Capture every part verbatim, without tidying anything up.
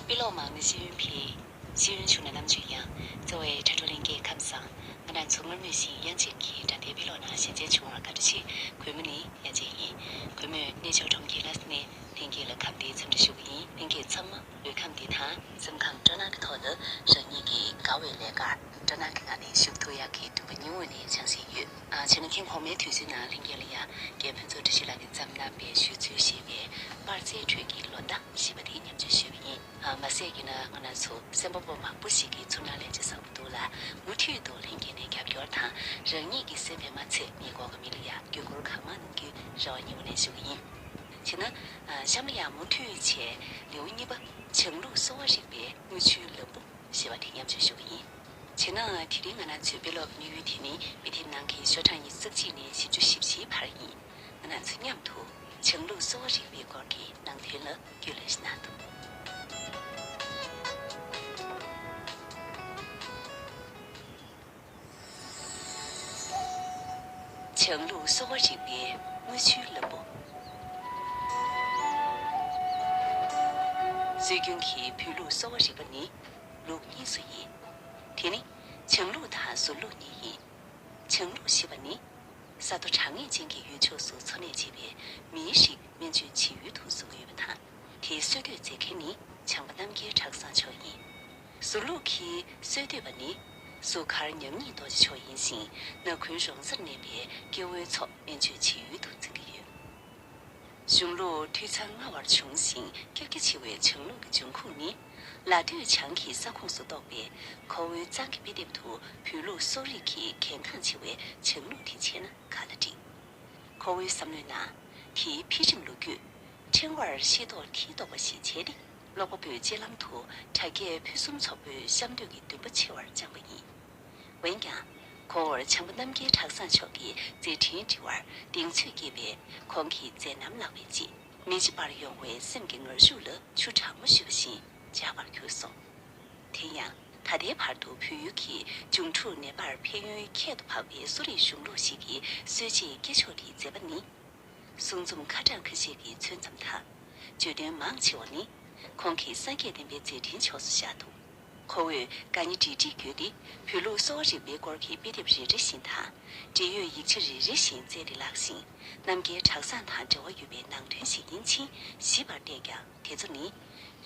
དཔེ་ཀློག་མང་ནི་ཤེས་ཡོན་འཕེལ། ཤེས་ཡོན་ཆུང་ན་རྣམ་དཔྱོད་ཡངས། བརྩེ་བའི་དྲ་གྲོགས་ལྷན་རྒྱས་ཁམས་བཟང་། ང་རང་ཚོ་སྔར་མུས་བཞིན་དབྱངས་ཅན་གྱི་དྲ་ལྡན་དཔེ་ཀློག་ནང་ཞལ་མཇལ་བྱུང་བར་བཀའ་དྲིན་ཆེ། གུས་མོ་ནི་དབྱངས་ཅན་ཡིན། གུས་མོས་གནས་མཆོག་གྲོང་ཁྱེར་ལ་སླེབས་ནས་ལྷན་རྒྱས་ལ་ཁམས་བདེའི་འཚམས་འདྲི་ཞུ་གི་ཡིན། ལྷན་རྒྱས་ཚང་མ་ལུས་ཁམས་བདེ་དང་སེམས་ཁམས་སྤྲོ་སྣང་གི་ཐོག་ལ་རང་ཉིད་ཀྱི་དགའ་བའི་ལས་ཀར་སྤྲོ་སྣང་གི་ངང་ནས་ཞུགས་ཐུབ་ཡག་གི་འདུན་པ་སྙིང་དབུས་ནས་བཅངས་བཞིན་ཡོད། ཨ། བྱས་ན་ཐེངས་གོང་མའི་དུས་ཚོད་ནང་ལྷན་རྒྱས་ལ་ཡང་རྒན་ཕུན་ཚོགས་བཀྲ་ཤིས་ལགས་ཀྱིས་བརྩམས་གནང་པའི་བཞེད་ཚུལ་ཞེས་པའི་པར་རྩའི་ཁྲོད་ཀྱི་ལོ་ཟླ་ཞེས་པ་དེ་མཉམ་སྤྱོད་ཞུས་པ་ཡིན། ཨ། མ་ཟད་ཀྱི་ན་ང་རང་ཚོ་གསན་པ་པོ་མང་པོ་ཞིག་གིས་ཚུར་སྣང་ལས་བྱེད་བཟང་པོ་འདུག་ལ། མུ་མཐུད་དུ་ལྷན་རྒྱས་ནས་རྒྱབ་སྐྱོར་དང་རང་ཉིད་ཀྱི་གསན་པས་མ་ཚད་མི་གོ་གི་མི་ལ་ཡང་བརྒྱུད་སྐུར་གང་མང་གནང་རྒྱུའི་རེ་བ་སྙིང་དབུས་ནས་ཞུ་གི་ཡིན། བྱས་ན། ཨ། གཤམ་ལ་ཡང་མུ་མཐུད་བྱས་ལེའུ་གཉིས་པ་བྱང་ལུགས་གསོ་བ་རིག་པའི་དངུལ་ཆུའི་ལམ་བུ་ཞེས་པ་དེ་མཉམ་སྤྱོད་ཞུ་གི་ཡིན། བྱས་ན་དེ་རིང་ང་རང་ཚོའི་དཔེ་ཀློག་གི་དམིགས་ཡུལ་དེ་ནི་དཔེ་དེབ་ནང་གི་ཤོག་གྲངས་ཉི་ཤུ་རྩ་གཅིག་ནས་བཞི་བཅུ་ཞེ་བཞིའི་བར་ཡིན། ང་རང་ཚོ་མཉམ་དུ་བྱང་ལུགས་གསོ་བ་རིག་པའི་སྐོར་གྱི་ནང་དོན་ལ་རྒྱུས་ལོན་ཞིག་གནང་ཐུབ། བྱང་ལུགས་གསོ་བ་རིག་པའི་དངུལ་ཆུའི་ལམ་བུ། སྲོལ་རྒྱུན་གྱི་བོད་ལུགས་གསོ་བ་རིག་པ་ནི་ལུགས་གཉིས་སུ་དབྱེ། དེ་ནི་བྱང་ལུགས་དང་ཟུར་ལུགས་གཉིས་ཡིན། བྱང་ལུགས་ཞེས་པ་ནི་ས་མཐོ་གྲང་ངད་ཅན་གྱི་ཡུལ་ཕྱོགས་སུ་འཚོ་གནས་བྱེད་པའི་མིའི་རིགས་སྨན་བཅོས་བྱེད་ཡུལ་དུ་བཟུང་གི་ཡོད་པ་དང་། དེའི་སྲོལ་གཏོད་མཛད་མཁན་ནི་བྱམས་པ་རྣམ་རྒྱལ་གྲྭ་ཚང་མཆོག་ཡིན། ཟུར་ལུགས་ཀྱི་སྲོལ་གཏོད་པ་ནི་གཟུགས་མཁར་ཉམས་ཉེས་རྡོ་རྗེ་མཆོག་ཡིན་ཞིང་། ནགས་ཁུལ་རོང་སར་གནས་པའི་སྐྱེ་བོའི་ཚོགས་སྨན་བཅོས་བྱེད་ཡུལ་དུ་འཛིན་གྱི་ཡོད། གཞུང་ལུགས་འཐུས་ཚང་སྔ་བར་བྱུང་ཞིང་ཀྱག་ཀྱ་ཆེ་བའི་བྱང་ལུགས་ཀྱི་འབྱུང་ཁུངས་ནི། ལ་སྟོད་བྱང་གི་ས་ཁོངས་སུ་གཏོགས་པའི་ཁོ་བོའི་གཙང་གི་དཔེ་དེབ་ཏུ་བོད་ལུགས་གསོ་རིག་གི་གལ་འགངས་ཆེ་བའི་བྱང་ལུགས་དེ་བྱས་ན་ག་ལ་འགྲིག། ཁོ་བོའི་བསམ་བློའི་ནང་། དེའི་འཕེལ་རིམ་ལོ་རྒྱུས་ཕྲེང་བར་ཤེས་རྟོགས་མཐིལ་རྟོགས་པ་ཞིག་བྱས་ཏེ། ཀློག་པ་པོའི་སྤྱན་ལམ་དུ་དྲ་རྒྱའི་ཕུན་སུམ་ཚོགས་པོའི་གཤམ་འདོད་ཀྱི་འདུན་པ་ཆེ་བར་བཅངས་པ་ཡིན། འོན་ཀྱང་། ཁོ་བོར་བྱམས་པ་རྣམ་རྒྱལ་གྲྭ་ཚང་མཆོག་གིས་མཛད་འཕྲིན་དྲི་བར་གདེང་ཚོད་བསྐྱེད་པས། ཁོང་གིས་མཛད་རྣམ་ལགས་པའི་རྗེས། མི་འཇིགས་པར་ཡོང་བའི་སེམས་ཀྱི་ངར་ཤུགས་ལ་ཆུ་གྲང་མོ་གཞུས་པ་བཞིན་འཇགས་པར་གྱུར་སོང་། དེ་ཡང་། ད་ལྟའི་བར་དུ་བོད་ཡུལ་གྱི་འབྱུང་འཁྲུག་ནད་པར་ཕན་ཡོན་ཁྱད་དུ་འཕགས་པའི་གསོ་རིག་གཞུང་ལུགས་ཤིག་གི་སྲོལ་འབྱེད་སྐྱེས་མཆོག་དེའི་མཛད་པ་ནི། གསུང་རྩོམ་ཁ་གྲངས་ཁ་ཤས་ཀྱི་མཚོན་ཙམ་དང་། བརྗོད་དོན་མང་ཆེ་བ་ནི། ཁོང་གིས་སངས་རྒྱས་བསྟན་པའི་མཛད་འཕྲིན་ཕྱོགས་སུ་བཞག་འདུག། ཁོ་བོས་དགའ་ཉེ་འབྲེལ་འདྲིས་བརྒྱུད་དེ། བོད་ལུགས་གསོ་བ་རིག་པའི་སྐོར་གྱི་དཔེ་དེབ་རེ་རེ་བཞིན་དང་། འབྲེལ་ཡོད་ཡིག་ཆ་རེ་རེ་བཞིན་བཙལ་ཏེ་བཀླགས་ཤིང་། རྣམ་རྒྱལ་གྲྭ་ཚང་དང་འབྲེལ་བ་ཡོད་པའི་ནང་དོན་ཞིག་ཡིན་ཕྱིན་ཞིབ་པར་བལྟས་ཀྱང་། དེ་ཚོ་ནི་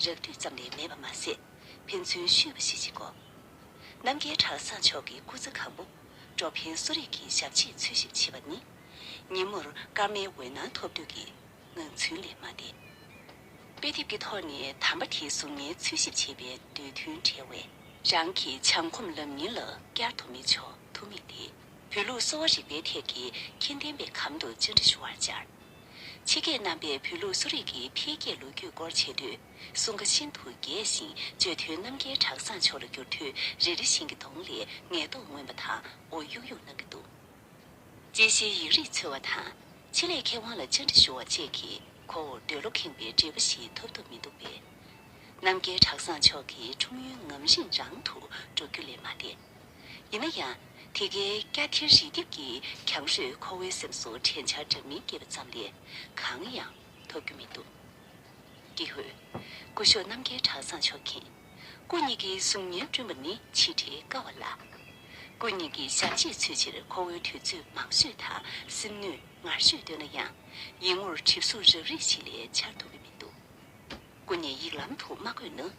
རགས་བསྡུས་ཙམ་ལས་མེད་པ་མ་ཟད། ཕན་ཚུན་བཤུས་པ་ཞིག་བྱེད་དགོས། རྣམ་རྒྱལ་གྲྭ་ཚང་མཆོག་གི་སྐུ་ཚེ་གང་པོ། འགྲོ་ཕན་གསོ་རིག་གི་ཞབས་ཕྱིར་འཚོལ་ཞིབ་བྱེད་པ་ནི། ཉིན་མོར་སྐར་མའི་འོད་སྣང་ཐོབ་འདོད་ཀྱི་ངང་ཚུལ་ལས་མ་འདས། དཔེ་དེབ་ཀྱི་ཐོག་ནས་དམ་པ་དེའི་གཟུགས་བརྙན་འཚོལ་ཞིབ་བྱེད་པའི་འདོད་འདུན་བྲལ་བས། རང་གི་བྱང་ཁོམ་ལམ་ཡིན་ལ་བསྐྱར་དུ་མི་འབྱོར་ཐུག་མིན་ཏེ། བོད་ལུགས་གསོ་བ་རིག་པའི་ཐད་ཀྱི་མཁྱེན་ལྡན་པའི་གམ་དུ་བཅར་འདྲི་ཞུ་བར་བཅར། ཕྱི་རྒྱལ་རྣམ་པས་བོད་ལུགས་གསོ་རིག་གི་འཕེལ་རྒྱས་ལོ་རྒྱུས་སྐོར་འཆད་དུས། གསུང་ཁ་ཤིན་ཏུ་རྒྱས་ཤིང་བརྗོད་དོན་རྣམ་རྒྱལ་གྲྭ་ཚང་མཆོག་ལ་བསྒྱུར་དུས། རེ་རེ་བཞིན་གྱི་གདོང་ལས་ངལ་དུབ་མངོན་པ་དང་འོ་ཡུག་ཡུག་གནང་གི་འདུག། དཔྱད་གཞིའི་ཡིག་རིགས་འཚོལ་བ་དང་། ཆེད་ལས་མཁས་དབང་ལ་བཅར་འདྲི་ཞུ་བ་བཅས་ཀྱིས་ཁོ་བོར་འདོད་བློ་ཁེངས་པའི་འབྲས་བུ་ཞིག་ཐོབ་ཐུབ་མི་འདུག་པས། རྣམ་རྒྱལ་གྲྭ་ཚང་མཆོག་གི་འཁྲུངས་ཡུལ་ངམ་རིང་རང་དུ་འགྲོ་རྒྱུ་ལས་མ་འདས། ཡིན་ན་ཡང་། དེ་གའི་སྐྱ་ཐིར་རི་ལྡེབས་ཀྱི་གྱང་ཧྲོས་ཁོ་བོའི་སེམས་སུ་དྲན་འཆར་འདྲ་མིན་སྐྱེས་པ་ཙམ་ལས་གང་ཡང་ཐོབ་རྒྱུ་མི་འདུག། ཀྱི་ཧུད། སྐུ་ཞབས་རྣམ་རྒྱལ་གྲྭ་ཚང་མཆོག་མཁྱེན། སྐུ་ཉིད་ཀྱི་གཟུགས་བརྙན་བསྐྲུན་པ་ནི་ཕྱིས་འབྲེལ་དཀའ་བ་ལ། སྐུ་ཉིད་ཀྱི་ཞབས་རྗེས་འཚོལ་ཕྱིར་ཁོ་བོའི་དུས་ཚོད་མང་ཤོས་དང་སེམས་ནུས་ངར་ཤོས་བཏོན་ན་ཡང་། ཡིག་ངོར་གྲིབ་གཟུགས་རབ་རིབ་ཞིག་ལས་འཆར་ཐུབ་ཀྱི་མི་འདུག། སྐུ་ཉིད་ཡིག་ལམ་དུ་མ་བཀོད་ན།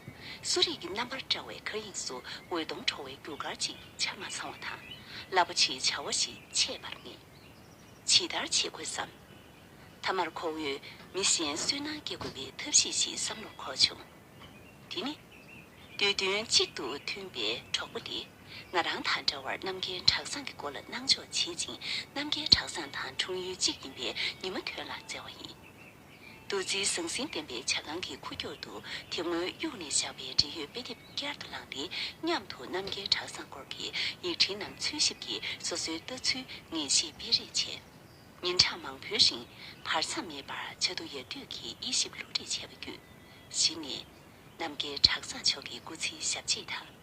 གསོ་རིག་གི་རྣམ་པར་བཀྲ་བའི་མཁའ་དབྱིངས་སུ་འོད་སྟོང་འཕྲོ་བའི་རྒྱུ་སྐར་ཅིག་ཆ་མ་ཚང་བ་དང་། རླབས་པོ་ཆེའི་བྱ་བ་ཞིག་ཆད་པར་ངེས། ཇི་ལྟར་བྱེད་དགོས་སམ། མཐའ་མར་ཁོ་བོས་མི་གཞན་བསོད་ནམས་སྐྱེ་དགོས་པའི་ཐབས་ཤེས་ཤིག་བསམ་བློར་འཁོར་བྱུང་། དེ་ནི། འདོད་འདུན་གཅིག་ཏུ་མཐུན་པའི་གྲོགས་པོ་དེ། ང་རང་དང་འདྲ་བར་རྣམ་རྒྱལ་གྲྭ་ཚང་གི་སྐོར་ལ་སྣང་འཇོག་བྱེད་ཅིང་། རྣམ་རྒྱལ་གྲྭ་ཚང་དང་འཁྲུངས་ཡུལ་གཅིག་ཡིན་པའི་ཉི་མ་དོན་ལ་བཙལ་བ་ཡིན། འདུ་འཛིའི་ཟང་ཟིང་ལྡན་པའི་ཇ་ཁང་གི་ཁུག་ཀྱོག་ཏུ་དེ་སྔོན་གཡུགས་ནས་བཞག་པའི་འབྲེལ་ཡོད་དཔེ་དེབ་བསྐྱར་དུ་བླངས་ཏེ། མཉམ་དུ་རྣམ་རྒྱལ་གྲྭ་ཚང་སྐོར་གྱི་ཡིག་ཕྲེང་རྣམས་འཚོལ་ཞིབ་ཀྱིས་སོ་སོའི་ལྟ་ཚུལ་ངེས་ཤེས་སྤེལ་རེས་བྱས། ཉིན་གྲངས་མང་པོའི་རིང་བར་མཚམས་མེད་པར་བྱ་དུ་ཡར་དུས་ཀྱི་དབྱེ་ཞིབ་བསླུ་བྲིད་བྱས་པ་བརྒྱུད། གཞི་ནས་རྣམ་རྒྱལ་གྲྭ་ཚང་མཆོག་གི་སྐུ་ཚེའི་ཞབས་རྗེས་དང་།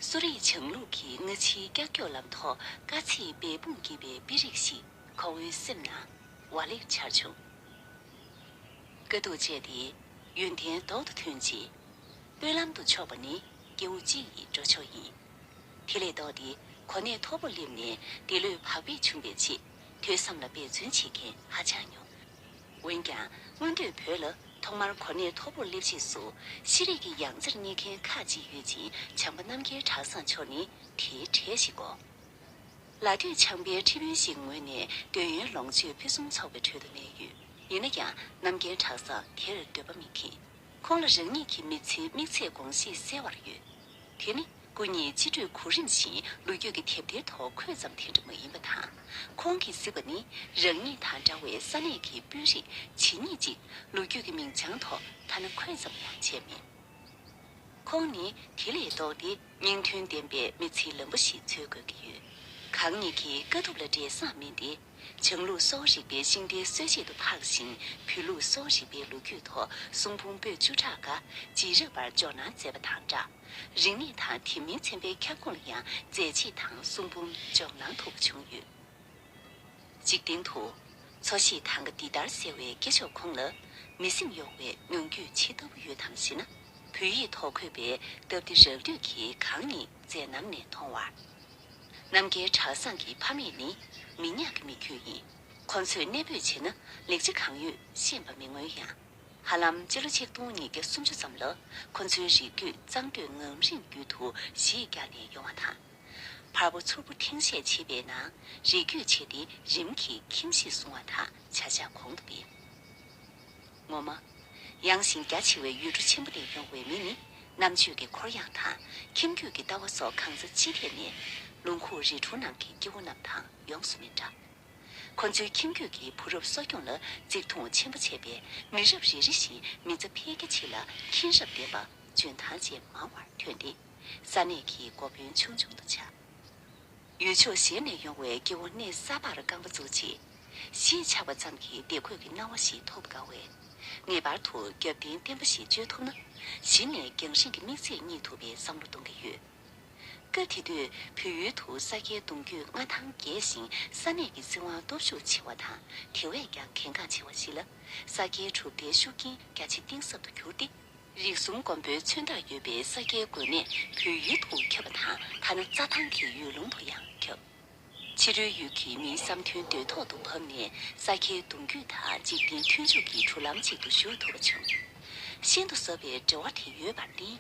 གསོ་རིག་བྱང་ལུགས་ཀྱི་སྔ་ཕྱིའི་ཀྱག་ཀྱོག་ལམ་ཐོག་དཀའ་ཚེགས་འབད་འབུངས་བགྱིས་པའི་དཔེ་རིས་ཤིག་ཁོ་བོའི་སེམས་ནང་བ་ལེབ་འཆར་བྱུང་། དཀའ་སྡུག་སྤྱད་དེ་ཡོན་ཏན་ལྡོག་ཏུ་ཐོན་རྗེས། སྤོས་ལམ་དུ་ཕྱོགས་པ་ནི་སྐྱེ་བོ་སྤྱི་ཡི་འགྲོ་ཕྱོགས་ཡིན། དེ་ལས་ལྡོག་སྟེ་གོ་གནས་མཐོ་པོར་སླེབས་ནས་དེ་ལུས་བག་ཕེབས་བྱུང་བའི་ཆེད་ཐོས་བསམ་ལ་འབད་བརྩོན་བྱེད་མཁན་ཧ་ཅང་ཉུང་། འོན་ཀྱང་སྔོན་དུས་བོད་ལ་ཐོག་མར་གོ་གནས་མཐོ་པོར་སླེབས་རྗེས་སུ་ཤེས་རིག་གི་ཡང་རྩེར་སྙེག་མཁན་ཁག་ཅིག་ཡོད་ཅིང་བྱམས་པ་རྣམ་རྒྱལ་གྲྭ་ཚང་མཆོག་ནི་དེའི་གྲས་ཤིག་གོ། ལ་སྟོད་བྱང་པའི་ཁྲི་དཔོན་ཞིག་ངོས་ནས་འདོད་ཡོན་ལོངས་སྤྱོད་ཕུན་སུམ་ཚོགས་པའི་ཁྲོད་དུ་གནས་ཡོད། ཡིན་ན་ཡང་རྣམ་རྒྱལ་གྲྭ་ཚང་དེར་འདོད་པ་མི་ཁེངས། ཁོང་ལ་རང་ཉིད་ཀྱི་མི་ཚེའི་དམིགས་ཚད་དགོངས་བཞེས་གསལ་བར་ཡོད། དེ་ནི་སྐུ་ཉིད་སྤྱི་འགྲོས་གོ་རིམ་བཞིན་ལོ་རྒྱུས་ཀྱི་དེབ་ཐེར་ཐོག་འཁོད་ཙམ་དེ་འདྲ་མ་ཡིན་པ་དང་། ཁོང་གིས་གཟིགས་པ་ནི་རང་ཉིད་དང་འདྲ་བའི་ས་གནས་ཀྱི་དཔོན་རིགས་ཇི་སྙེད་ཅིག་ལོ་རྒྱུས་ཀྱི་མིང་བྱང་ཐོག་ཐ་ན་འཁོད་ཙམ་ཡང་བྱས་མེད། ཁོང་ནི་དེ་ལས་ལྡོག་སྟེ་སྙིང་དོན་ལྡན་པའི་མི་ཚེའི་ལམ་བུ་ཞིག་འཚོལ་དགོས་ཀྱི་ཡོད། གང་ཉིད་ཀྱི་དཀའ་ཐུབ་ལ་འབྲས་བཟང་སྨིན་ཏེ། བྱང་ལུགས་གསོ་བ་རིག་པའི་ཤིང་རྟའི་སྲོལ་འབྱེད་དུ་འཕགས་ཤིང་། བོད་ལུགས་གསོ་བ་རིག་པའི་ལོ་རྒྱུས་ཐོག་གསུང་འབུམ་པོད་བཅུ་ཕྲག་འགའ་རྗེས་རབས་པར་འཇོག་གནང་མཛད་པ་དང་སྦྲགས། རིག་གནས་དང་དེ་མིན་ཚན་པའི་ཁྱབ་ཁོངས་ལ་ཡང་མཛད་རྗེས་དང་གསུང་འབུམ་འཇོག་གནང་ཐུབ་པ་བྱུང་ཡོད། འཇིག་རྟེན་དུ། འཚོ་གཞེས་དང་ག་འདི་ལྟར་གསལ་བའི་སྐྱེས་མཆོག་ཁོང་ལ་མི་སེམས་གཡོ་བའི་མྱོང་འགྱོད་ཇི་ལྟ་བུ་ཡོད་དམ་ཞེ་ན། བོད་ཡིག་ཐོག་འཁོད་པའི་སྟབས་བདེ་རགས་བསྡུས་ཀྱི་གང་ཉིད་མཛད་རྣམ་ནས་མཐོང་བར། རྣམ་རྒྱལ་གྲྭ་ཚང་གི་ཕ་མེས་ནི་མི་ཉག་གི་མི་རྒྱུད་ཡིན། ཁོ་ཚོས་གནས་སྤོས་བྱས་ན་ལེགས་ཆ་གང་ཡོད་ཤེས་པ་མི་མངོན་ཡང་། ཧ་ལམ་སྤྱི་ལོ་ཆིག་སྟོང་ཉིས་བརྒྱ་སུམ་ཅུ་ཙམ་ལ་ཁོ་ཚོའི་རིགས་རྒྱུད་གཙང་སྟོད་ངམ་རིང་རྒྱུད་དུ་གཞིས་བཀྱགས་ནས་ཡོང་བ་དང་། བལ་པོ་མཚུར་ཕུ་ཕྲེང་བཤད་བྱེད་པའི་ནང་རིགས་རྒྱུད་ཆེ་སྟེ་རིམ་གྱིས་ཁྱིམ་གཞིས་བཟུང་བ་དང་བྱ་གཞག་གོང་དུ་སྤེལ། ངོ་མ། ཡངས་ཤིང་རྒྱ་ཆེ་བའི་ཡུལ་གྲུ་ཆེན་པོ་ནས་ཡོང་བའི་མི་ནི་རྣམ་དཔྱོད་ཀྱི་འཁོར་ཡང་དང་ཁྱིམ་རྒྱུད་ཀྱི་ལྟ་བ་སོགས་གང་ས་ཅི་ཐད་ནས་ལུང་ཁུག་རི་གྲོང་ནང་གི་སྐྱེ་བོ་རྣམས་དང་ཡོངས་སུ་མི་འདྲ། ཁོ་ཚོའི་ཁྱིམ་རྒྱུད་ཀྱི་བུ་རབས་གསོ་སྐྱོང་ལ་བརྩི་མཐོང་ཆེན་པོ་བྱས་པས་མི་རབས་རེ་རེ་བཞིན་མི་ཚེ་འཕེལ་རྒྱས་ཆེད་ལ་མཁྱེན་རབ་ལྡན་པ་འཇོན་ཐང་ཅན་མང་བར་ཐོན་ཏེ། ས་གནས་ཀྱི་འགོ་དཔོན་ཆུང་ཆུང་དུ་ཆགས། ཡུལ་ཕྱོགས་གཞན་ནས་ཡོང་བའི་སྐྱེ་བོ་གནས་གསར་པར་རྐང་པ་བཙུགས་རྗེས། གཞིས་ཆགས་པ་ཙམ་གྱིས་བདེ་འཁོད་ཀྱི་སྣང་བ་ཞིག་ཐོབ་དཀའ་བས། ངེས་པར་དུ་རྒྱབ་རྟེན་བརྟན་པོ་ཞིག་བཅོལ་ཐུབ་ན། གཞི་ནས་རྒྱང་རིང་གི་དམིགས་ཚད་རྙེད་ཐུབ་པའི་བསམ་བློ་གཏོང་གི་ཡོད། སྐབས་དེ་དུས་བོད་ཡུལ་དུ་ས་སྐྱའི་གདུང་རྒྱུད་མངའ་ཐང་རྒྱས་ཤིང་ས་གནས་ཀྱི་སྲིད་དབང་སྟོབས་ཤུགས་ཆེ་བ་དང་དེ་བས་ཀྱང་གལ་འགངས་ཆེ་བ་ཞིག་ལ། ས་སྐྱའི་གྲུབ་མཐའི་ཤུགས་རྐྱེན་རྒྱ་ཆེ་གཏིང་ཟབ་ཏུ་གྱུར་ཏེ། རིགས་གསུམ་མགོན་པོའི་མཚོན་རྟགས་ཡོད་པའི་ས་སྐྱའི་འགོས་ནད་བོད་ཡུལ་དུ་ཁྱབ་པ་དང་ཐ་ན་རྩྭ་ཐང་གི་ཡུལ་ལུང་དུ་ཡང་ཁྱབ། ཕྱི་རོལ་ཡུལ་གྱི་མིའི་བསམ་དོན་འདོད་ཐོག་ཏུ་བབས་ནས་ས་སྐྱའི་གདུང་རྒྱུད་དང་འཇིག་རྟེན་མཐུན་འཇུག་གི་གྲུ་ལམ་གཅིག་ཏུ་ཞུགས་ཐུབ་པ་བྱུང་། ཤིན་ཏུ་ཟབ་པའི་འབྲེལ་བ་དེ་ཡོད་པར་བརྟེན།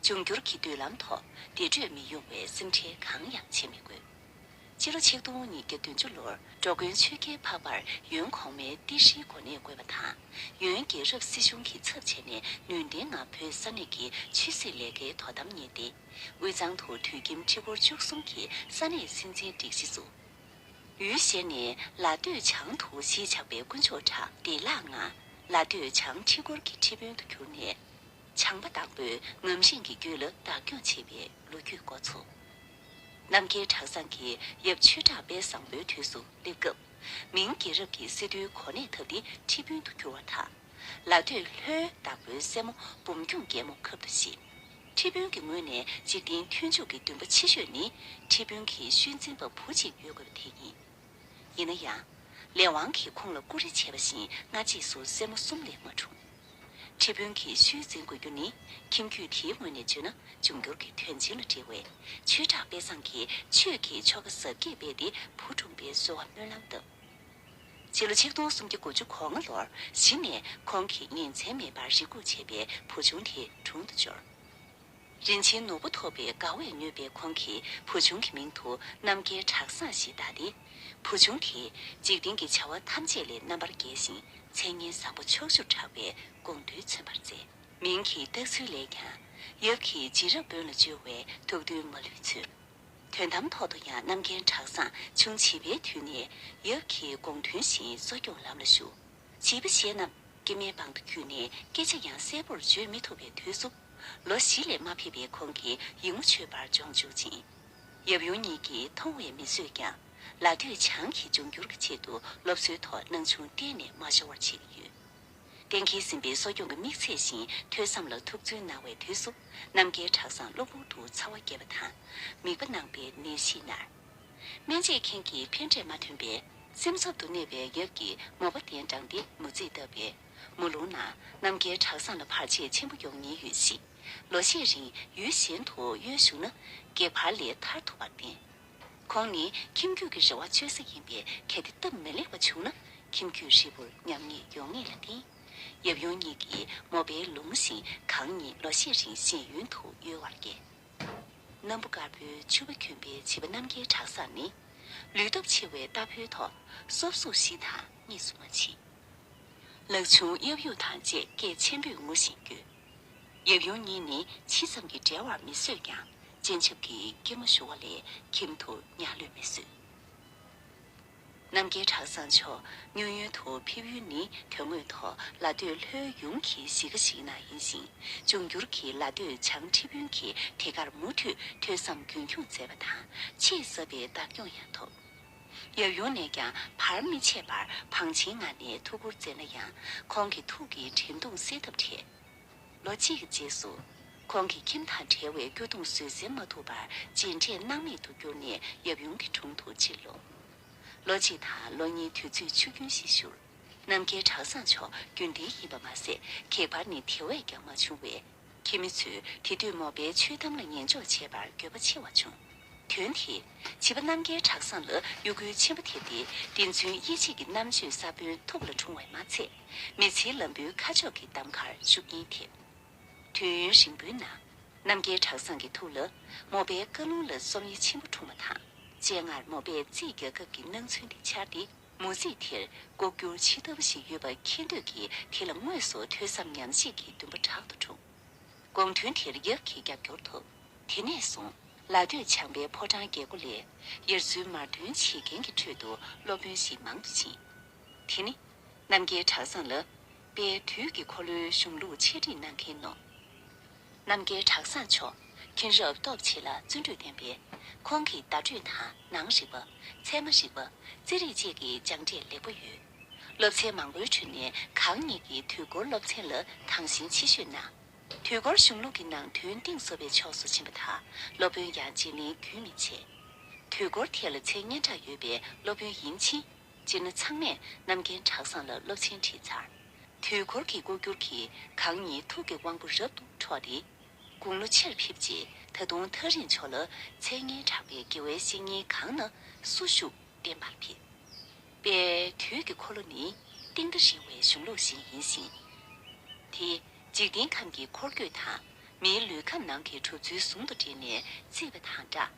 འབྱུང་འགྱུར་གྱི་མདུན་ལམ་ཐོག་བདེ་དྲོད་མི་ཡོང་བའི་སེམས་ཁྲལ་གང་ཡང་བྱེད་མི་དགོས། སྤྱི་ལོ་ཆིག་སྟོང་ཉིས་བརྒྱ་བདུན་ཅུ་ལོར་འགྲོ་མགོན་ཆོས་རྒྱལ་འཕགས་པར་ཡོན་གོང་མའི་ཏི་སྲིའི་གོ་གནས་བགོས་པ་དང་། ཡོན་རྒྱལ་རབས་སྲིད་གཞུང་གི་ཚབ་བྱས་ནས་ནུས་ལྡན་ངང་བོད་ས་གནས་ཀྱི་ཆོས་སྲིད་ལས་ཀའི་དོ་དམ་གཉེར་ཏེ། དབུས་གཙང་དུ་དུད་ཁྱིམ་ཁྲི་སྐོར་བཅུ་གསུམ་གྱི་ས་གནས་སྲིད་འཛིན་སྒྲིག་གཞི་བཙུགས། ཡུལ་གཞན་ནས་ལ་སྟོད་བྱང་དུ་གཞིས་ཆགས་པའི་དཀོན་མཆོག་གྲགས་བདེ་བླག་ངང་ལ་སྟོད་བྱང་ཁྲི་སྐོར་གྱི་ཁྲི་དཔོན་དུ་གྱུར་ནས། བྱང་པ་དང་པོའི་ངམ་ཤིང་གི་རྒྱུད་ལ་བདག་སྐྱོང་བྱེད་པའི་ལོ་རྒྱུས་འགོ་ཚུགས། རྣམ་རྒྱལ་གྲྭ་ཚང་གིས་ཡབ་ཆོས་གྲགས་དཔལ་བཟང་པོའི་དུས་སུ་སླེབས་སྐབས། མིང་རྒྱལ་རབས་ཀྱི་སྲིད་དོན་གོ་གནས་ཐོབ་སྟེ་ཁྲི་དཔོན་དུ་གྱུར་བ་དང་། ལ་སྟོད་ལྷོའི་བདག་པོའི་སྲས་མོ་འབུམ་སྐྱོང་རྒྱལ་མོ་ཁབ་ཏུ་བཞེས། ཁྲི་དཔོན་གྱི་ངོས་ནས་འཇིག་རྟེན་མཐུན་འཇུག་གི་འདུན་པ་ཆེ་ཤོས་ནི་ཁྲི་དཔོན་གྱི་ཤུལ་འཛིན་པ་བུ་གཅིག་ཡོད་དགོས་པ་དེ་ཡིན། ཡིན་ན་ཡང་། ལས་དབང་གིས་ཁོང་ལ་བཀུར་རེ་བྱས་པ་བཞིན་སྔ་རྗེས་སུ་སྲས་མོ་གསུམ་ལས་མ་འཁྲུངས། ཁྲི་དཔོན་གྱི་ཤུལ་འཛིན་དགོས་རྒྱུ་ནི་ཁྱིམ་རྒྱུད་དེའི་ངོས་ནས་བརྗོད་ན་འབྱུང་འགྱུར་གྱི་དོན་ཆེན་ལ་འབྲེལ་བས། ཆོས་གྲགས་དཔལ་བཟང་གིས་ཆོས་ཀྱི་ཆོ་ག་གཟབ་རྒྱས་སྤེལ་ཏེ་བུ་འཁྲུངས་པའི་གསོལ་བ་སྨོན་ལམ་བཏབ། སྤྱི་ལོ་ཆིག་སྟོང་སུམ་བརྒྱ་དགུ་བཅུ་གོ་ལྔ་ལོར་གཞི་ནས་ཁོང་གིས་ཉིན་མཚན་མེད་པར་རེ་སྒུག་བྱས་པའི་བུ་ཆུང་དེ་དྲུང་དུ་འབྱོར། རིན་ཆེན་ནོར་བུ་ཐོབ་པའི་དགའ་བས་མྱོས་པའི་ཁོང་གིས་བུ་ཆུང་གི་མིང་དུ་རྣམ་རྒྱལ་གྲྭ་བཟང་ཞེས་བཏགས་ཏེ། བུ་ཆུང་དེས་འཇིག་རྟེན་གྱི་བྱ་བ་ཐམས་ཅད་ལས་རྣམ་པར་རྒྱལ་ཞིང་མཚན་སྙན་བཟང་པོ་ཕྱོགས་བཅུར་གྲགས་པའི་དགོངས་དོན་མཚོན་པར་མཛད། མིང་གི་བཏགས་ཚུལ་ལས་ཀྱང་ཡབ་ཀྱི་རྗེས་རབས་དཔོན་ལ་བཅོལ་བའི་ཐུགས་འདུན་མ་ལུས་མཚོན། དོན་དམ་ཐོག་ཏུ་ཡང་རྣམ་རྒྱལ་གྲྭ་བཟང་ཆུང་བྱིས་པའི་དུས་ནས་ཡབ་ཀྱི་དགོངས་དོན་བཞིན་གསོ་སྐྱོང་ལམ་ལ་ཞུགས། བྱིས་པ་གཞན་རྣམས་སྐྱེ་དམན་པང་དུ་འཁྱུད་ནས་སྐད་ཆ་ཡང་གསལ་པོར་བརྗོད་མི་ཐུབ་པའི་དུས་སུ། ལོ་བཞི་ལས་མ་ཕེབས་པའི་ཁོང་གིས་ཡིག་ངོ་ཆོད་པར་སྦྱོང་བཅུག་ཅིང་། ཡབ་ཡུམ་གཉིས་ཀྱིས་མཐོང་བས་མི་བཟོད་ཀྱང་། ལ་སྟོད་བྱང་གི་འབྱུང་འགྱུར་གྱི་ཆེད་དུ་སློབ་གསོའི་ཐོག་སྣང་ཆུང་གཏན་ནས་མ་ཤོར་བར་བྱེད་ཀྱི་ཡོད། གཏན་འཁེལ་ཟིན་པའི་གསོ་སྐྱོང་གི་དམིགས་ཚད་བཞིན་ཐོས་བསམ་ལ་ཐུགས་བརྩོན་གནང་བའི་དུས་སུ། རྣམ་རྒྱལ་གྲྭ་ཚང་གློ་བུར་དུ་ཚ་བ་རྒྱས་པ་དང་། མིད་པ་ནང་པའི་ནད་གཞིས་ནར། སྨན་དཔྱད་མཁན་གྱི་ཕན་འབྲས་མ་ཐོན་པས། སེམས་འཚབ་ཏུ་གནས་པའི་ཡབ་ཀྱིས་མོས་པ་གདན་དྲངས་ཏེ་མོ་རྩིས་བཏབ་པས། མོ་ལུང་ནང་རྣམ་རྒྱལ་གྲྭ་ཚང་ལ་བར་ཆད་ཆེན་པོ་ཡོང་ཉེན་ཡོད་གཤིས། ལོ་ཤས་རིང་ཡུལ་གཞན་དུ་གཡོལ་བཞུགས་ན་སྒེག་ཕར་ལས་ཐར་ཐུབ་པར་བརྟེན། ཁོང་ནི་ཁྱིམ་རྒྱུད་ཀྱི་རེ་བ་བཅོལ་ས་ཡིན་པས། གལ་ཏེ་སྟབས་མི་ལེགས་པ་བྱུང་ན་ཁྱིམ་རྒྱུད་ཧྲིལ་པོར་ཉམས་ཉེས་ཡོང་ངེས་ལ་བརྟེན། ཡབ་ཡུམ་གཉིས་ཀྱིས་མོ་པའི་ལུང་བཞིན་གང་ཉིད་ལོ་ཤས་རིང་ཤེས་ཡོན་དུ་གཡོལ་བར་བསྐྱལ། སྣམ་བུ་དཀར་པོའི་ཕྱུ་པ་གྱོན་པའི་བྱིས་པ་རྣམ་རྒྱལ་གྲགས་བཟང་ནི། ལུས་སྟོབས་ཆེ་བའི་རྟ་ཕོའི་ཐོག་སོབ་སུ་ཤི་དང་གཉིས་སུ་མ་མཆིས། ལག་ཆུང་གཡབ་གཡུག་དང་བཅས་སྐད་ཆེན་པོས་ངུ་བཞིན་བསྐྱོད། ཡབ་ཡུམ་གཉིས་ནི་ཇི་ཙམ་གྱིས་བསྒྲལ་བར་མི་བཟོད་ཀྱང་། སྤྱན་ཆབ་ཀྱིས་སྐྱིལ་མོ་ཞུ་བ་ལས་ཁྱིམ་དུ་ཉ་ལྷོད་མི་བཟོད། རྣམ་རྒྱལ་གྲགས་བཟང་མཆོག་མྱུར་ཡུན་དུ་ཕེབས་ཡུལ་ནི་དོན་དངོས་ཐོག་ལ་སྟོད་ལྷོའི་ཡུམ་གྱི་གཞིས་ཀ་ཞིག་ནང་ཡིན་ཞིང་། འབྱུང་འགྱུར་གྱི་ལ་སྟོད་བྱང་ཁྲི་དཔོན་གྱིས་དེ་གར་མུ་མཐུད་ཐོས་བསམ་རྒྱུན་འཁྱོངས་མཛད་པ་དང་། ཆེས་ཟབ་པའི་བདག་སྐྱོང་ཡང་ཐོབ། ཡབ་ཡུམ་ནས་ཀྱང་བར་མི་ཆད་པར་བང་ཆེན་ངང་ནས་ཐུགས་ཁུར་མཛད་ན་ཡང་། ཁོང་གི་ཐུགས་ཀྱི་དྲན་གདུང་སེལ་ཐབས་བྲལ། ལོ་གཅིག་གི་རྗེས་སུ། ཁོང་གི་ཁྱིམ་དང་བྲལ་བའི་སྐྱོ་གདུང་བཟོད་བསྲན་མ་ཐུབ་པར་རྗེས་འབྲས་སྣང་མེད་དུ་གྱུར་ནས་ཡབ་ཡུམ་གྱི་དྲུང་དུ་ཕྱིར་ལོག། ལོ་གཅིག་དང་ལོ་གཉིས་དུས་ཚོད་ཆུ་རྒྱུན་བཞིན་བཞུར། རྣམ་རྒྱལ་གྲགས་བཟང་མཆོག་རྒྱུན་ལྡན་ཡིན་པ་མ་ཟད། གེགས་བར་ནི་དེ་བས་ཀྱང་མ་བྱུང་བས། ཁྱིམ་མི་ཚོས་དེ་དུས་མོ་པའི་ཆོས་གཏམ་ལ་ཉན་འཇོག་བྱས་པར་འགྱོད་པ་ཆེ་བ་བྱུང་། དོན་དེས་བྱིས་པ་རྣམ་རྒྱལ་གྲགས་བཟང་ལ་གཡོ་འགུལ་ཆེན་པོ་ཐེབས་ཏེ། བདེན་རྫུན་དབྱེ་འབྱེད་ཀྱི་རྣམ་དཔྱོད་ས་བོན་ཐུགས་ལ་འཁྲུངས་པས་མ་ཚད། མི་ཚེའི་ལམ་བུའི་ཁ་ཕྱོགས་ཀྱི་གདམ་ཁར་ཤུགས་རྐྱེན་ཐེབས། དུས་ཡུན་རིང་པོའི་ནང་། རྣམ་རྒྱལ་གྲགས་བཟང་གི་ཐུགས་ལ་མོ་པའི་བཀའ་ལུང་ལ་སོམ་ཉི་ཆེན་པོ་འཁྲུངས་པ་དང་། སྤྱན་སྔར་མོ་པས་རྩིས་རྒྱག་སྐབས་ཀྱི་སྣང་ཚུལ་དེ་འཆར་ཏེ། མོ་རྩིས་དེར་ལྐོག་གྱུར་ཇི་ལྟ་བུ་ཞིག་ཡོད་པ་མཁྱེན་འདོད་ཀྱིས། དེ་ལ་དངོས་སུ་ཐོས་བསམ་ཉམས་བཞེས་ཀྱི་འདུན་པ་དྲག་ཏུ་འཁྲུངས། དགོངས་དོན་དེར་ཡབ་ཀྱི་རྒྱབ་སྐྱོར་ཐོབ། དེ་ནས་བཟུང་ལ་སྟོད་བྱང་པའི་ཕོ་བྲང་རྒྱལ་སྒོ་ལས་ཡར་ཚུར་མར་ཐོན་བྱེད་མཁན་གྱི་ཁྲོད་དུ་སློབ་དཔོན་ཞིག་མང་དུ་ཕྱིན། དེ་ནི་རྣམ་རྒྱལ་གྲགས་བཟང་ལ་དཔལ་དུས་ཀྱི་འཁོར་ལོའི་གཞུང་ལུགས་འཆད་ཁྲིད་གནང་མཁན་ནོ། རྣམ་རྒྱལ་གྲགས་བཟང་མཆོག་མཁྱེན་རབ་སྟོབས་ཆེ་ལ་བརྩོན་འགྲུས་ལྡན་པས། ཁོང་གིས་བརྡ་སྤྲོད་དང་ནང་རིག་པ། ཚད་མ་རིག་པ། རྩིས་རིག་བཅས་ཀྱི་སྦྱངས་འབྲས་ལེགས་པོ་ཡོད། སློབ་ཚན་མང་པོའི་ཁྲོད་ནས་གང་ཉིད་ཀྱིས་དུས་འཁོར་སློབ་ཚན་ལ་དང་ཞེན་ཆེ་ཤོས་གནང་། དུས་འཁོར་གཞུང་ལུགས་ཀྱི་ནང་དོན་གཏིང་ཟབ་པའི་ཕྱོགས་སུ་ཕྱིན་པ་དང་། སློབ་དཔོན་ཡང་རྗེས་ལེན་རྒྱུན་མི་ཆད། དུས་འཁོར་ཐད་ལ་མཚན་སྙན་གྲགས་ཡོད་པའི་སློབ་དཔོན་ཡིན་ཕྱིན། སྤྱིར་ན་ཚང་མས་རྣམ་རྒྱལ་གྲགས་བཟང་ལ་སློབ་ཚན་ཁྲིད་ཚར། དུས་འཁོར་གྱི་ལྐོག་གྱུར་གྱིས་གང་ཉིད་ཐུགས་ཀྱི་དབང་པོ་རབ་ཏུ་འཕྲོག་སྟེ། དགུང་ལོ་ཆེར་ཕེབས་རྗེས། ད་དུང་ཐག་རིང་ཕྱོགས་ལ་མཚན་སྙན་གྲགས་པའི་དགེ་བའི་བཤེས་གཉེན་གང་ན་སུ་བཞུགས་བསྟེན་པར་ཕེབས། དཔལ་དུས་ཀྱི་འཁོར་ལོ་ནི་གཏིང་མཐའ་རིང་བའི་གཞུང་ལུགས་ཤིག་ཡིན་ཞིང་། དེ་འཇིག་རྟེན་ཁམས་ཀྱི་འཁོར་སྐྱོད་དང་མིའི་ལུས་ཁམས་ནང་གི་གྲུབ་ཚུལ་ཟུང་དུ་འབྲེལ་ནས་བརྩིས་པ་དང་སྦྲགས།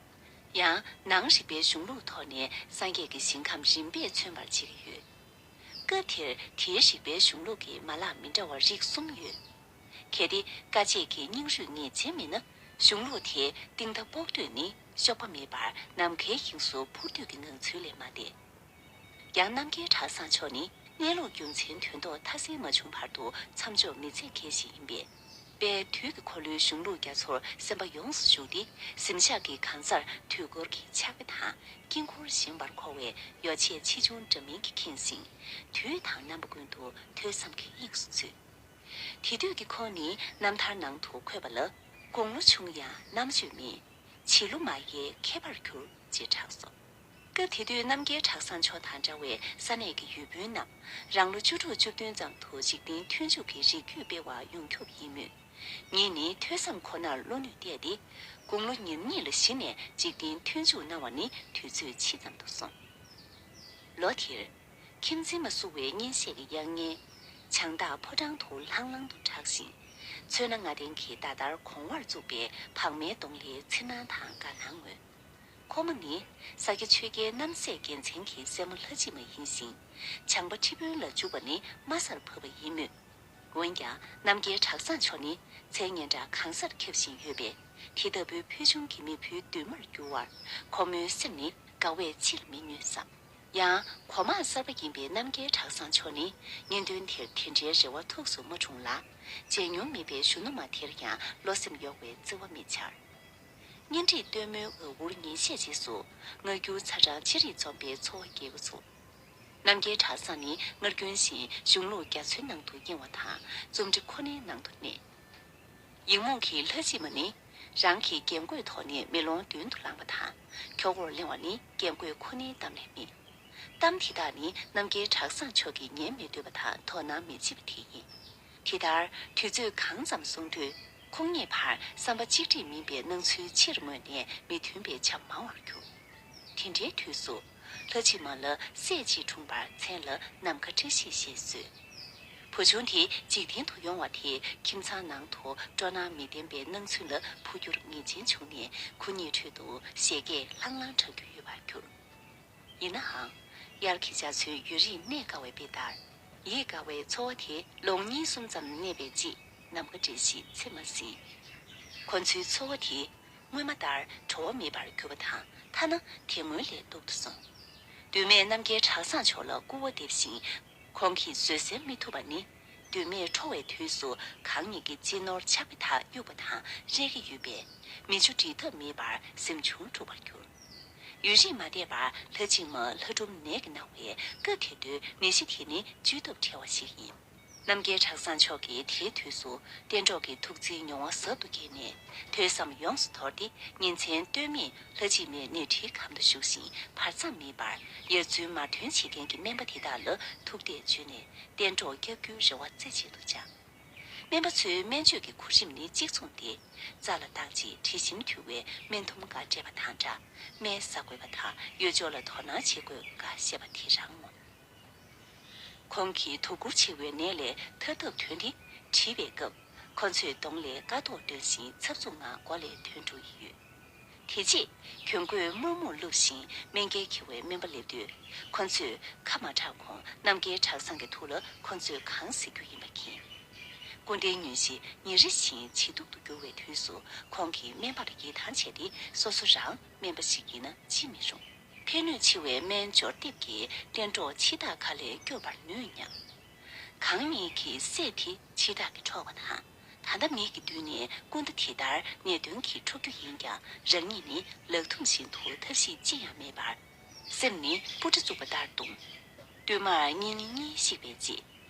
ཡང་ནང་རིག་པའི་གཞུང་ལུགས་ཐོག་ནས་སངས་རྒྱས་ཀྱི་ཞིང་ཁམས་རིམ་པས་མཚོན་པར་བྱེད་ཀྱི་ཡོད། སྐབས་དེར་དེའི་རིག་པའི་གཞུང་ལུགས་ཀྱི་མ་ལག་མི་འདྲ་བ་རིགས་གསུམ་ཡོད། གལ་ཏེ་དཀའ་སྤྱད་ཀྱིས་སྙིང་རུས་ངེས་ཅན་མིན་ན། གཞུང་ལུགས་དེའི་གཏིང་མཐའ་དཔོག་འདོད་ནི་གཤོག་པ་མེད་པར་ནམ་མཁའི་དབྱིངས་སུ་འཕུར་འདོད་ཀྱི་ངང་ཚུལ་ལས་མ་འདས། ཡང་རྣམ་རྒྱལ་གྲྭ་ཚང་མཆོག་ནི་གནས་ལུགས་རྒྱུ་མཚན་དོན་ལྡོག་མཐའ་གསལ་མ་བྱུང་བར་དུ་མཚམས་འཇོག་མི་མཛད་མཁན་ཞིག་ཡིན་པས། དཔལ་དུས་ཀྱི་འཁོར་ལོའི་གཞུང་ལུགས་རྒྱ་མཚོར་སེམས་པ་ཡོངས་སུ་ཞུགས་ཏེ། གཟིམ་ཤག་གི་གང་སར་དུས་འཁོར་གྱི་ཕྱག་དཔེ་དང་དཀྱིལ་འཁོར་བཞེངས་པར་མཁོ་བའི་ཡོ་བྱད་ཆེ་ཆུང་འདྲ་མིན་གྱིས་ཁེངས་ཤིང་། དུས་དང་རྣམ་པ་ཀུན་ཏུ་ཐོས་བསམ་གྱི་དབྱིངས་སུ་ཚུད། དེ་དུས་ཀྱི་ཁོང་ནི་རྣམ་ཐར་ནང་དུ་འཁོད་པ་ལ། དགུང་ལོ་ཆུང་ཡང་རྣམ་དཔྱོད་མེད། བྱིས་ལོ་མ་ཡལ་མཁས་པར་གྱུར། ཅེས་གྲགས་སོ། སྐབས་དེ་དུས་རྣམ་རྒྱལ་གྲྭ་ཚང་མཆོག་དང་འདྲ་བའི་ས་གནས་ཀྱི་ཡུལ་དཔོན་རྣམས་རང་ལོ་བཅུ་དྲུག་བཅུ་བདུན་ཙམ་དུ་འཇིག་རྟེན་མཐུན་འཇུག་གི་རིགས་རྒྱུད་སྤེལ་བར་ཡོངས་ཁྱབ་ཡིན་མོད། ངེད་ནི་ཐོས་བསམ་ཁོ་ནར་བློ་ནུས་གཏད་དེ། དགུང་ལོ་ཉེར་གཉིས་ལ་གཞི་ནས་འཇིག་རྟེན་མཐུན་འཇུག་གནང་བ་ནི་དུས་ཚོད་ཕྱིས་ཙམ་དུ་སོང་། ལོ་དེར། ཁྱིམ་འཛིན་མ་བསུ་བའི་གཉེན་བཤད་ཀྱི་དབྱངས་སྙན། བྱང་སྟག་ཕོ་བྲང་དུ་ལྷང་ལྷང་དུ་གྲགས་ཤིང་། ཚོན་སྣ་ལྔ་ལྡན་གྱིས་ཟླ་ལྟར་གོང་བར་བཙུགས་པའི་བག་མའི་གདོང་ལའི་ཚེར་སྣང་དང་དགའ་སྣང་མངོན། ཁོ་མོ་ནི་ས་སྐྱ་ཆོས་རྒྱལ་རྣམ་སྲས་རྒྱལ་མཚན་གྱི་སྲས་མོ་ལྷ་གཅིག་མ་ཡིན་ཞིང་། བྱང་པ་ཁྲི་དཔོན་ལ་འཇུག་པ་ནི་དམའ་སར་བབས་པ་ཡིན་མོད། འོན་ཀྱང་རྣམ་རྒྱལ་གྲྭ་ཚང་མཆོག་ནི་མཚན་སྙན་གྲགས་གང་སར་ཁྱབ་བཞིན་ཡོད་པས། དེ་ལྟ་བུའི་ཕུལ་བྱུང་གི་མི་བུའི་འདུན་མར་གྱུར་བར་ཁོ་མོའི་སེམས་ནི་དགའ་བས་ཅི་ལ་མི་མྱོས་སམ། ཡང་གོང་མ་གསར་པ་ཡིན་པའི་རྣམ་རྒྱལ་གྲྭ་ཚང་མཆོག་ནི་གཉེན་སྟོན་དེར་དེ་འདྲའི་རེ་བ་ཐུགས་སུ་མ་འཁྲུངས་ལ། མཇལ་མྱོང་མེད་པའི་གཞོན་ནུ་མ་དེར་ཡང་བློ་སེམས་གཡོ་བའི་བརྩེ་བ་མི་འཆར། གཉེན་སྒྲིག་སྟོན་མོའི་ཨ་ཁུར་ཉིན་ཤས་རྗེས་སུ་སྔར་འགྱུར་ཚ་གྲང་ཅི་རིགས་འཛོམས་པའི་འཚོ་བ་སྐྱེལ་འགོ་ཚུགས། རྣམ་རྒྱལ་གྲྭ་ཚང་ནི་སྔར་རྒྱུན་བཞིན་གཞུང་ལུགས་རྒྱ་མཚོའི་ནང་དུ་གཡེང་བ་དང་རྩོམ་འབྲི་ཁོ་ནའི་ནང་དུ་གནས། ཡིག་རྨོངས་ཀྱི་ལྷ་གཅིག་མ་ནི་རང་གི་རྒྱན་གོས་ཐོག་ནས་མེ་ལོང་མདུན་དུ་ལངས་པ་དང་། ཁྱོག་གོར་གླེང་བ་ནི་རྒྱན་གོས་ཁོ་ནའི་གཏམ་ལས་མེད། གཏམ་དེ་དག་ནི་རྣམ་རྒྱལ་གྲྭ་ཚང་མཆོག་གིས་ཉན་མི་འདོད་པ་དང་དོ་སྣང་མི་བྱེད་པ་དེ་ཡིན། དེ་ལྟར་དུས་ཚོད་གང་ཙམ་སོང་དུས། ཁོང་གཉིས་བར་བསམ་པ་གཅིག་སྒྲིལ་མིན་པའི་སྣང་ཚུལ་ཕྱིར་མངོན་ནས་མི་མཐུན་པའི་ཆ་མང་བར་གྱུར། དེ་འདྲའི་དུས་སུ། ལྷ་འཆི་མ་ལ་སྲས་གཅིག་འཁྲུངས་པར་མཚན་ལ་ནམ་མཁའ་བཀྲ་ཤིས་ཞེས་གསོལ། བུ་ཆུང་དེ་འཇིག་རྟེན་དུ་ཡོང་བ་དེས་ཁྱིམ་ཚང་ནང་དུ་སྤྲོ་སྣང་མི་ལྡན་པའི་སྣང་ཚུལ་ལ་འཕོ་འགྱུར་ངེས་ཅན་བྱུང་ནས་ཁོ་གཉིས་ཁྲོད་དུ་བཞད་གད་ལྷང་ལྷང་གྲགས་རྒྱུ་ཡོད་པར་གྱུར། ཡིན་ནའང་། དབྱར་གྱི་རྒྱ་མཚོའི་ཡུན་རིང་གནས་དཀའ་བའི་དཔེ་ལྟར། ཡིད་དགའ་བའི་ཚོར་བ་དེ་ལོ་ངོ་གཉིས་གསུམ་ཙམ་གནས་པའི་རྗེས་ནམ་མཁའ་བཀྲ་ཤིས་ཚེར་མ་ཟིན། ཁོ་ཚོའི་ཚོར་བ་དེ་སྔོན་མ་ལྟར་བྲོ་བ་མེད་པར་གྱུར་པ་དང་ཐ་ན་དེ་སྔོན་ལས་སྡུག་ཏུ་སོང་། མདོ་སྨད་རྣམ་རྒྱལ་གྲྭ་ཚང་མཆོག་ལ་སྐུར་བ་འདེབས་ཤིང་། ཁོང་གིས་བཟོད་བསྲན་མི་ཐུབ་པ་ནི། མདོ་སྨད་འཕྲོ་བའི་དུས་སུ་གང་ཉིད་ཀྱི་སྤྱི་ནོར་ཕྱག་དཔེ་དག་གཡུགས་པ་དང་རེག་གི་ཡོད་པས་མི་ཆུ་འདྲི་ཐབས་མེད་པར་སེམས་ཆུང་འཁྲུགས་པར་གྱུར། ཡུན་རིང་མ་འདས་པར་ལྷ་འཆི་མ་ལྷ་སྒྲུང་ནད་ཀྱིས་ན་བས་སྐབས་དེ་དུས་ནད་གཞི་དེ་ནི་བཅོས་ཐབས་བྲལ་བ་ཞིག་ཡིན། རྣམ་རྒྱལ་གྲྭ་ཚང་མཆོག་གིས་དེའི་དུས་སུ་གཏན་གྲོགས་ཀྱི་ཐུགས་བརྩེའི་མྱོང་བ་ཟབ་ཏུ་བརྒྱུད་ནས་ཐོས་བསམ་ཡོངས་སུ་དོར་ཏེ་ཉིན་མཚན་ལྟོས་མེད་ལྷ་འཆི་མའི་ནད་ཁྲིའི་གམ་དུ་བཞུགས་ཤིང་བར་མཚམས་མེད་པར་ཡ་རྫུན་མར་འདོན་བྱེད་མཁན་གྱི་སྨན་པ་དེ་དག་ལ་ཐུགས་གཏད་བཅོལ་ནས་གཏན་གྲོགས་བསྐྱབ་རྒྱུའི་རེ་བ་རྩེ་གཅིག་ཏུ་བཅངས། སྨན་པ་ཚོའི་སྨན་བཅོས་ཀྱི་གོ་རིམ་ནི་གཅིག་མཚུངས་ཏེ། རྩ་ལ་བརྟག་རྗེས་དྲི་ཞིམ་འཐུལ་བའི་སྨན་ཐུམ་འགའ་སྤྲད་པ་དང་སྦྲགས་སྨན་ཟ་དགོས་པ་དང་ཡུལ་ཕྱོགས་ལ་དོ་སྣང་བྱེད་དགོས་འགའ་བཤད་པ་དེ་རང་ངོ་། ཁོང་གིས་དུག་ཁུར་ཆེ་བའི་ནད་ལས་ཐར་ཐབས་དོན་ཏེ་དྲིས་པའི་སྐབས་ཁོ་ཚོས་གདོང་ལས་དགའ་མདོག་སྟོན་ཞིང་འཚབ་འཚུབ་ངང་སྒོ་ལས་ཐོན་འགྲོ་ཡི་ཡོད། དེ་རྗེས་གྱོན་གོས་དམར་སྨུག་བཀླུབས་ཤིང་སྨན་སྐྱེལ་འཁྱེར་བའི་སྨན་པ་སླེབས་དུས་ཁོ་ཚོས་ཁ་མ་གྲག་གོང་རྣམ་རྒྱལ་གྲྭ་ཚང་གི་ཐུགས་ལ་ཁོ་ཚོས་གང་ཟེར་རྒྱུ་ཡིན་པ་མཁྱེན། སྐུ་ཟླའི་མྱོས་བྱེད་ཉིན་རེ་བཞིན་ཇེ་སྡུག་ཏུ་འགྱུར་བའི་དུས་སུ་ཁོང་གིས་སྨན་པར་ཡིད་ཐང་ཆད་དེ་སོ་སོ་རང་སྨན་པ་ཞིག་ཡིན་ན་ཅི་མི་རུང་། ཕན་ནུས་ཆེ་བའི་སྨན་སྦྱོར་སྡེབ་ཀྱིས་གཏན་གྲོགས་འཆི་བདག་ཁ་ལས་སྐྱོབ་པར་ནུས་སྙམ། གང་ཉིད་ཀྱི་སྲས་དེ་འཆི་བདག་གིས་འཕྲོག་པ་དང་། ད་ལྟ་མིག་གི་མདུན་ནས་སྐུ་ཟླ་དེ་ལྟར་ནད་གདོན་གྱིས་འཁྲུག་རྒྱུ་ཡིན་ཀྱང་རང་ཉིད་ནི་ལག་ཐུམ་བཞིན་དུ་ཐབས་ཤེས་ཅི་ཡང་མེད་པར། སེམས་ནི་སྤུ་གྲི་བཙུགས་པ་ལྟར་གདུང་། བསྟུད་མར་གཉེན་ཉེ་གཉིས་གཤེགས་པའི་རྗེས།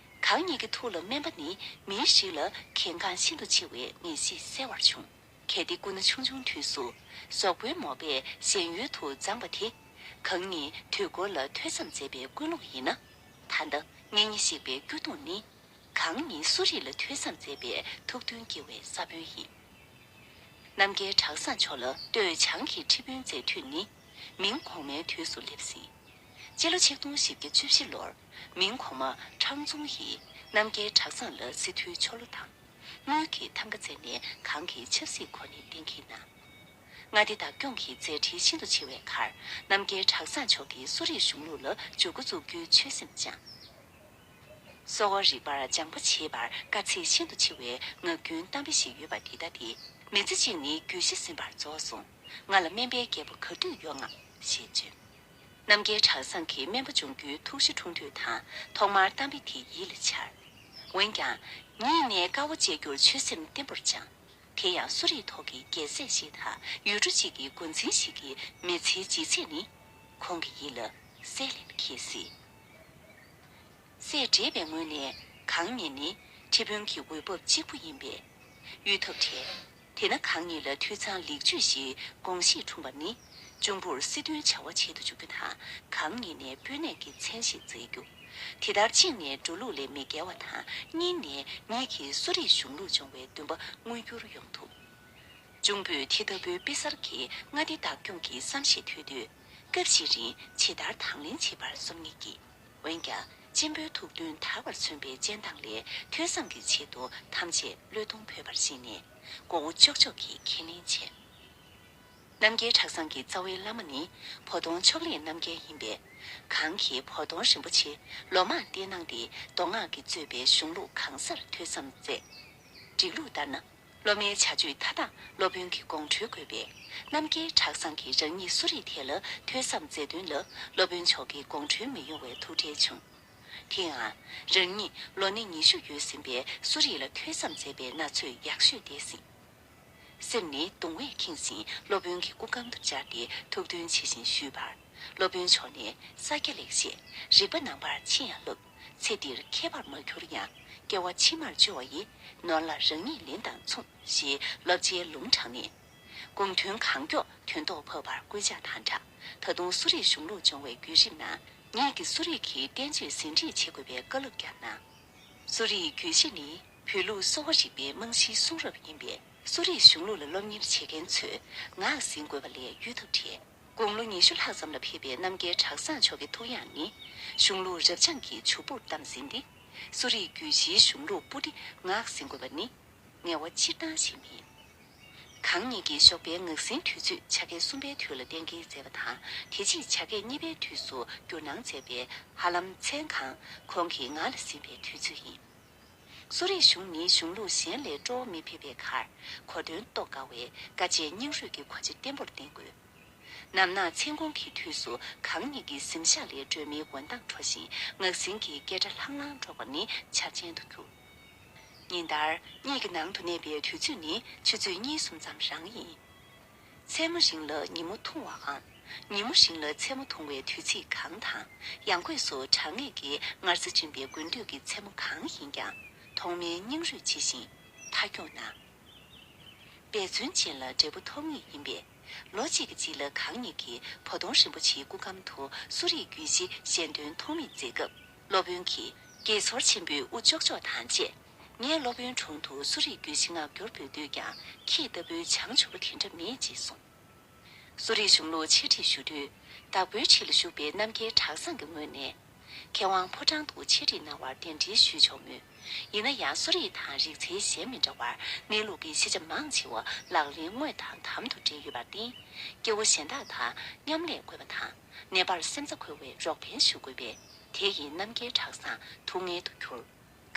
གང་ཉིད་ཀྱི་ཐུགས་ལ་སྨན་པ་ནི་མིའི་རིགས་ལ་གལ་འགངས་ཤིན་ཏུ་ཆེ་བའི་ངེས་ཤེས་གསལ་བར་བྱུང་། གལ་ཏེ་སྐུ་ན་ཆུང་ཆུང་དུས་སུ་གཟུགས་པོའི་མོས་པས་གཞན་ཡུལ་དུ་བརྫངས་པ་དེ། གང་ཉིད་དུས་འཁོར་ལ་ཐོས་བསམ་མཛད་པའི་ཀུན་སློང་ཡིན་ན། ད་ལྟ་གཉེན་ཉེ་གཤེགས་པའི་སྐྱོ་གདུང་ནི། གང་ཉིད་གསོ་རིག་ལ་ཐོས་བསམ་མཛད་པའི་ཐུགས་འདུན་བསྐྱེད་པའི་ས་བོན་ཡིན། རྣམ་རྒྱལ་གྲྭ་ཚང་མཆོག་ལ་སྟོད་བྱང་གི་ཁྲི་དཔོན་མཛད་འཐུས་ནི། མིང་གོང་མའི་དུས་སུ་སླེབས་ཟིན། སྤྱི་ལོ་ཆིག་སྟོང་བཞི་བརྒྱ་བཅུ་བཞི་ལོར་མིང་གོང་མ་ཁྲང་ཙུང་ཡིས་རྣམ་རྒྱལ་གྲྭ་ཚང་ལ་སི་ཐུའི་ཆོ་ལོ་དང་། དངུལ་གྱི་ཐང་ག་བཙལ་ནས་གང་གི་ཆབ་སྲིད་གོ་གནས་གཏན་འཁེལ་གནང་། མངའ་སྡེ་བདག་སྐྱོང་གི་མཛད་འཕྲིན་ཤིན་ཏུ་ཆེ་བའི་ཁར་རྣམ་རྒྱལ་གྲྭ་ཚང་མཆོག་གིས་གསོ་རིག་གཞུང་ལུགས་ལ་འཇུག་སྒོ་འཛུགས་རྒྱུའི་ཆོད་སེམས་བཅངས། གསོ་བ་རིག་པར་སྦྱངས་པ་བྱེད་པར་དཀའ་ཚེགས་ཤིན་ཏུ་ཆེ་བའི་ངག་རྒྱུན་གཏམ་དཔེ་ཞིག་ཡོད་པ་འདི་ལྟ་སྟེ། མི་ཚེ་གཅིག་ནི་རྒྱུད་བཞི་ཟིན་པར་རྫོགས་སོང་། ང་ལ་སྨན་པའི་རྒྱལ་པོ་ག་དུས་ཡོང་ངམ་ཞེས་བརྗོད། རྣམ་རྒྱལ་གྲྭ་ཚང་གིས་སྨན་པ་སྦྱོང་རྒྱུའི་ཐུགས་བཞེད་འཁྲུངས་དུས་དང་ཐོག་མར་གཏམ་དཔེ་དེ་ཡིད་ལ་འཆར། འོན་ཀྱང་། ཉིད་ནས་དཀའ་བ་སྤྱད་རྒྱུར་ཆོད་སེམས་བརྟན་པོར་བཅངས། དེ་ཡང་གསོ་རིག་ཐོག་གི་རྒྱལ་སྲས་ཤིག་དང་ཡུལ་གྲུ་གཅིག་གི་འགོ་འཛིན་ཞིག་གི་མི་ཚེའི་ལྗིད་ཚད་ནི། ཁོང་གི་ཡིད་ལ་གསལ་ལེར་འཁེལ་སྲིད། སྲས་བགྲེས་པའི་ངོས་ནས་གང་ཉིད་ནི་ཁྲི་དཔོན་གྱི་འོས་བབ་གཅིག་པུ་ཡིན་པས། གཡུལ་ཐབས་བྲལ། དེས་ན་གང་ཉིད་ལ་འཐུས་ཚང་ལེགས་བཅོས་ཤིག་དགོངས་བཞེས་འཁྲུངས་པ་ནི། གཅུང་པོར་སྲིད་དོན་བྱ་བ་བྱེད་དུ་འཇུག་རྒྱུ་དང་། གང་ཉིད་ནས་དཔོན་གནས་ཀྱི་མཚན་ཞིག་བསྩལ་རྒྱུ། དེ་ལྟར་གཅིག་ནས་འགྲོ་ལུགས་ལས་མི་འགལ་བ་དང་། གཉིས་ནས་ཉིད་ཀྱི་གསོ་རིག་གཞུང་ལུགས་སྦྱོང་བའི་འདུན་པ་མངོན་འགྱུར་ཡོང་ཐུབ། གཅུང་པོས་དེ་ལྟ་བུའི་དཔེ་གསར་གྱི་མངའ་སྡེ་བདག་སྐྱོང་གི་བསམ་གཞིག་ཐོས་དུས། སྐབས་ཤིག་རིང་ཇི་ལྟར་དང་ལེན་བྱེད་པར་སོམ་ཉི་སྐྱེས། འོན་ཀྱང་། གཅེན་པོའི་ཐུགས་འདུན་དག་པར་མཚོན་པའི་སྤྱན་སྟངས་ལས་ཐོས་བསམ་གྱི་ཆེད་དུ་ཐམས་ཅད་བློས་གཏོང་ཕོད་པར་གཞིགས་ནས་མགོ་བོ་ལྕོག་ལྕོག་གིས་ཁས་ལེན་བྱས། རྣམ་རྒྱལ་གྲྭ་ཚང་གི་རྩ་བའི་བླ་མ་ནི་བོ་དོང་ཕྱོགས་ལས་རྣམ་རྒྱལ་ཡིན་པས། གང་གིས་བོ་དོང་རིན་པོ་ཆེ་ལོ་མང་བསྟེན་གནང་སྟེ་མདོ་སྔགས་ཀྱིས་གཙོས་པའི་གཞུང་ལུགས་གང་སར་ཐོས་བསམ་མཛད། སྒྲིག་ལུགས་ལྟར་ན། སློབ་མའི་བྱ་སྤྱོད་མཐའ་དག་སློབ་དཔོན་གྱི་དགོངས་ཁྲོལ་དགོས་པས། རྣམ་རྒྱལ་གྲྭ་ཚང་གིས་རང་ཉིད་གསོ་རིག་ཐད་ལ་ཐོས་བསམ་མཛད་དོན་ལ་སློབ་དཔོན་མཆོག་གི་དགོངས་ཁྲོལ་མི་ཡོང་བའི་ཐུགས་ཁྲལ་བྱུང་། དེའང་། རང་ཉིད་ལོ་ནི་ཉི་ཤུ་ཡོལ་ཟིན་པས་གསོ་རིག་ལ་ཐོས་བསམ་མཛད་པའི་ན་ཚོད་ཡག་ཤོས་འདས་ཟིན། སེམས་ནི་གདུང་བས་ཁེངས་ཤིང་སློབ་དཔོན་གྱི་སྐུ་གམ་དུ་བཅར་ཏེ་ཐུགས་འདུན་ཇི་བཞིན་ཞུས་པར། སློབ་དཔོན་མཆོག་ནས་ས་སྐྱ་ལེགས་བཤད། རིག་པ་ནང་པར་ཕྱིན་ཡང་བསླབ། ཚེ་འདིར་མཁས་པར་མ་གྱུར་ཡང་། སྐྱེ་བ་ཕྱི་མར་བཅོལ་བ་ཡི། ནོར་ལ་རང་ཉིད་ལེན་དང་མཚུངས། ཞེས་བསླབ་བྱའི་ལུང་དྲངས་ནས། དགོངས་དོན་གང་མགྱོགས་དོན་ཐོག་ཕབ་པར་སྐུལ་ལྕག་དང་སྦྲགས། ད་དུང་གསོ་རིག་གཞུང་ལུགས་སྦྱོང་བའི་བརྒྱུད་རིམ་ནང་། ཉིད་ཀྱི་གསོ་རིག་གི་བསྟན་བཅོས་ཟིན་བྲིས་བྱེད་དགོས་པའི་བཀའ་སློབ་ཀྱང་གནང་། གསོ་རིག་རྒྱུད་བཞི་ནི་བོད་ལུགས་གསོ་བ་རིག་པའི་རྨང་གཞིའི་གསུང་རབ་ཡིན་པས། གསོ་རིག་གཞུང་ལུགས་ལ་སློབ་གཉེར་བྱེད་མཁན་ཚོས་ངག་ཟིན་དགོས་པ་ལས་གཡོལ་ཐབས་བྲལ། དགུང་ལོ་ཉི་ཤུ་ལྷག་ཙམ་ལ་ཕེབས་པའི་རྣམ་རྒྱལ་གྲགས་བཟང་མཆོག་གི་ཐུགས་དབྱངས་ནི། གཞུང་ལུགས་རབ་འབྱམས་ཀྱི་ཇུས་འབུར་བསྡམས་ཟིན་ཏེ། གསོ་རིག་རྒྱུད་བཞིའི་གཞུང་ལུགས་སྤུ་གྲི་ངག་ཟིན་དགོས་པ་ནི། ངལ་བ་སྤྱིར་བཏང་ཞིག་མིན། གང་ཉིད་ཀྱིས་ཞོགས་པའི་ངག་ཟིན་དུས་ཚོད་ཆ་གའི་གསུམ་པའི་དུས་ལ་གཏན་འཁེལ་མཛད་པ་དང་། དེ་རྗེས་ཆ་གའི་གཉིས་པའི་དུས་སུ་བསྒྱུར་གནང་མཛད་པའི་ཧ་ལམ་མཚན་གང་ཁོང་གིས་ངག་ལ་ཟིན་པའི་དུས་ཚོད་ཡིན། གསོ་རིག་གཞུང་ནི་གཞུང་ལུགས་གཞན་ལས་སྤྲོ་བོ་མི་ཕེབས་པའི་ཁར། གོ་དོན་རྟོགས་དཀའ་བས་དཀའ་སྤྱད་སྙིང་རུས་ཀྱི་གོ་ཆ་བརྟན་པོར་བསྟེན་དགོས། ནམ་ནག་མཚན་གུང་གི་དུས་སུ་གང་ཉིད་ཀྱི་གཟིམ་ཤག་ལས་སྒྲོལ་མའི་འོད་མདངས་འཕྲོ་ཞིང་ངག་ཟིན་གྱི་སྐད་སྒྲ་ལྷང་ལྷང་སྒྲོག་པ་ནི་འཆར་ཅན་དུ་གྱུར། ཉིན་ལྟར་གཉིད་ཀྱི་ནང་དུ་གནས་པའི་དུས་ཚོད་ནི་ཆུ་ཚོད་གཉིས་གསུམ་ཙམ་རང་ཡིན། མཚན་མོ་རིང་ལ་ཉིན་མོ་ཐུང་བའམ། ཉིན་མོ་རིང་ལ་མཚན་མོ་ཐུང་བའི་དུས་ཚིགས་གང་དང་། ཡང་སྒོས་སུ་གྲང་ངད་ཀྱི་ངར་འཛིན་འདྲེན་པའི་དགུན་དུས་ཀྱི་མཚན་མོ་གང་ཡིན་ཀྱང་། མཐོང་མིན་སྙིང་རུས་ཇི་བཞིན་མཐའ་འཁྱོངས་གནང་། འབད་བརྩོན་ཅན་ལ་འབྲས་བུ་ཐོབ་ངེས་ཡིན་པས། ལོ་གཅིག་གི་རྗེས་ལ་གང་ཉིད་ཀྱིས་བོ་དོང་རིན་པོ་ཆེའི་སྐུ་ཁམས་དུ་གསོ་རིག་རྒྱུད་བཞི་ཞལ་འདོན་ཐོགས་མེད་མཛད་སྐབས། སློབ་དཔོན་གྱིས། དགྱེས་ཚོར་ཆེན་པོས་དབུ་ལྕོག་ལྕོག་དང་བཅས། ངས་སློབ་དཔོན་དྲུང་དུ་གསོ་རིག་རྒྱུད་བཞི་ངག་སྐྱོར་འབུལ་འདོད་ཀྱང་ཁྱེད་ལྟ་བུའི་བྱང་ཆུབ་པ་དེ་འདྲ་མེད་ཅེས་གསུངས། གསོ་རིག་གཞུང་ལུགས་འཆད་ཁྲིད་ཞུ་དུས། བདག་པོའི་ཁྲི་ལ་བཞུགས་པའི་རྣམ་རྒྱལ་གྲགས་བཟང་གི་ངོས་ནས། མཁས་དབང་ཕོ་བྲང་དུ་འཆད་ཁྲིད་གནང་བར་གདན་འདྲེན་ཞུས་ཆོག་མོད། ཡིན་ན་ཡང་གསོ་རིག་དང་རིག་རྩལ་གཞན་མི་འདྲ་བར་གནས་ལུགས་ཀྱི་ཤེས་བྱ་མང་ཆེ་བ་ལག་ལེན་དངོས་དང་དམ་དུ་འབྲེལ་ཡོད་པར་བརྟེན། སྐྱེ་བོ་གཞན་དག་དང་མཉམ་ལས་དགོས་པ་དང་། ནད་པར་སེམས་རྩ་འཁོལ་བའི་རོགས་ཕན་ཞུ་དགོས་པས། དེ་ཡིས་རྣམ་རྒྱལ་གྲགས་བཟང་ཐུགས་མངལ་དུ་གྱུར།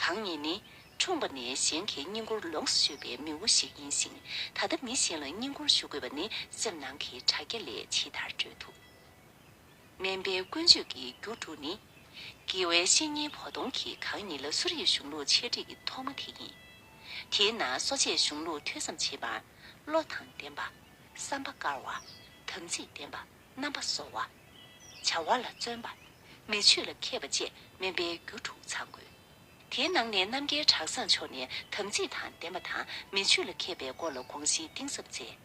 གང་ཉིད་ནི། འཁྲུངས་པ་ནས་གཞན་གྱི་བསྙེན་བཀུར་ལོངས་སུ་སྤྱོད་པའི་མི་བོ་ཞིག་ཡིན་ཞིང་། ད་ལྟ་མི་གཞན་ལ་བསྙེན་བཀུར་ཞུ་དགོས་པ་ནི་སེམས་ནང་གི་དྲ་རྒྱ་ལས་ཇི་ལྟར་བགྲོད་ཐུབ། སྨན་པའི་ཀུན་སྤྱོད་ཀྱི་རྒྱུ་དྲུག་ནི། དགེ་བའི་བཤེས་གཉེན་བོ་དོང་གིས་གང་ཉིད་ལ་གསོ་རིག་གཞུང་ལུགས་འཆད་ཁྲིད་ཀྱི་ཐོག་མ་དེ་ཡིན། དེའི་ནང་གསོ་དཔྱད་གཞུང་ལུགས་ཐོས་བསམ་བྱེད་པར། བློ་དང་ལྡན་པ། བསམ་པ་དཀར་བ། དམ་ཚིག་ལྡན་པ། རྣམ་པ་གསོ་བ། བྱ་བ་ལ་བརྩོན་པ། མི་ཆོས་ལ་མཁས་པ་བཅས་སྨན་པའི་རྒྱུ་དྲུག་ཚང་དགོས། དེའི་ནང་ནས་རྣམ་རྒྱལ་གྲགས་བཟང་མཆོག་ནས་དམ་ཚིག་དང་ལྡན་པ་དང་མི་ཆོས་ལ་མཁས་པའི་སྐོར་ལ་དགོངས་གཞི་གཏིང་ཟབ་མཛད།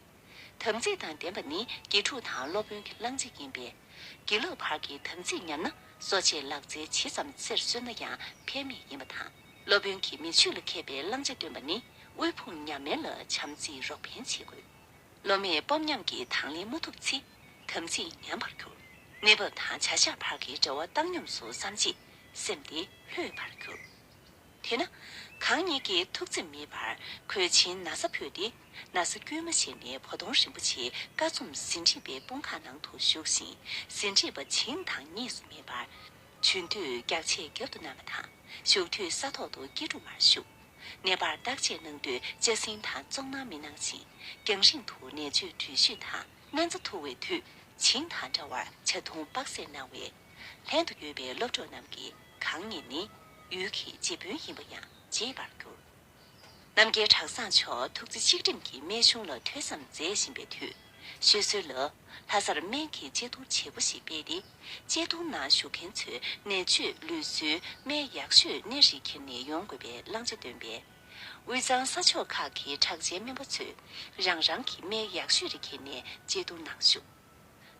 དམ་ཚིག་དང་ལྡན་པ་ནི་དགེ་ཕྲུག་དང་སློབ་དཔོན་གྱི་བླང་བྱ་ཡིན་པས། དགེ་ལུགས་བར་གྱི་དམ་ཚིག་ཉམས་ན་གསོ་དཔྱད་ལག་རྩལ་ཇི་ཙམ་རྩེར་སོན་ན་ཡང་ཕན་མེད་ཡིན་པ་དང་། སློབ་དཔོན་གྱིས་མི་ཆོས་ལ་མཁས་པའི་བླང་བྱ་སྟོན་པ་ནི་དབུལ་ཕོངས་ཉམས་དམན་ལ་བྱམས་བརྩེས་རོགས་ཕན་བྱེད་དགོས། སློབ་མས་སྤོབས་ཉམས་ཀྱིས་དང་ལེན་མ་ཐུབ་ཚེ། དམ་ཚིག་ཉམས་པར་འགྱུར། གནས་བབ་དང་བྱ་གཞག་བར་གྱི་འབྲེལ་བ་བཏང་སྙོམས་སུ་བསམ་རྗེས་སེམས་དེ་ལྷོད་པར་འགྱུར། དེས་ན། གང་ཉིད་ཀྱིས་ཐུགས་འཚེམ་མེད་པར་གོས་ཆེན་ན་བཟའ་ཕུད་དེ། ན་བཟའ་དཀྱུས་མ་བཞེས་ནས་བོ་དོང་རིན་པོ་ཆེའི་བཀའ་ཚོམས་ཟིན་བྲིས་པའི་དཔུང་ཁག་ནང་དུ་ཞུགས་ཤིང་། ཟིན་བྲིས་པ་བྱིངས་དང་གཉིས་སུ་མེད་པར། བྱོན་དུས་རྒྱགས་ཆས་རྒྱབ་ཏུ་བསྣམས་པ་དང་། བཞུགས་དུས་ས་ཐོག་ཏུ་སྐྱིལ་ཀྲུང་མར་བཞུགས། ནད་པར་བརྟག་དཔྱད་གནང་དུས་ལྕགས་སྲིན་དང་བཙོང་ནང་མི་གནང་ཞིང་། རྒྱང་རིང་དུ་ནད་བཅོས་འགྲུལ་བཞུད་དང་སྨན་རྩྭ་འཐུ་བའི་དུས་བྱིངས་དང་འདྲ་བར་ཇ་འཐུང་དཔག་ཚད་གནང་བས། ལྷན་དུ་ཡོད་པའི་སློབ་གྲོགས་རྣམས་ཀྱིས་གང་ཉིད་ནི་ཡུལ་གྱི་རྗེ་དཔོན་ཡིན་པ་ཡང་བརྗེད་པར་གྱུར། རྣམ་རྒྱལ་གྲགས་བཟང་མཆོག་ཐུགས་རྗེ་གཅིག་སྒྲིམ་གྱིས་སྨན་གཞུང་ལ་ཐོས་བསམ་མཛད་བཞིན་པའི་དུས། ཆུད་ཟོས་ལ། ལྷ་སར་སྨན་གྱི་དཔྱད་བསྡུར་བྱེད་སྒོ་ཞིག་སྤེལ་ཏེ། དཔྱད་བསྡུར་ནང་ཞུགས་མཁན་ཚོས་ནད་བཅོས་ལུས་གསོའི་སྨན་ཡག་ཤོས་སྣེ་རེ་འཁྱེར་ནས་ཡོང་དགོས་པའི་བླང་བྱ་བཏོན་པས། དབུས་གཙང་ས་ཕྱོགས་ཁག་གི་གྲགས་ཅན་སྨན་པ་ཚོས་རང་རང་གི་སྨན་ཡག་ཤོས་རེ་འཁྱེར་ནས་དཔྱད་བསྡུར་ནང་ཞུགས།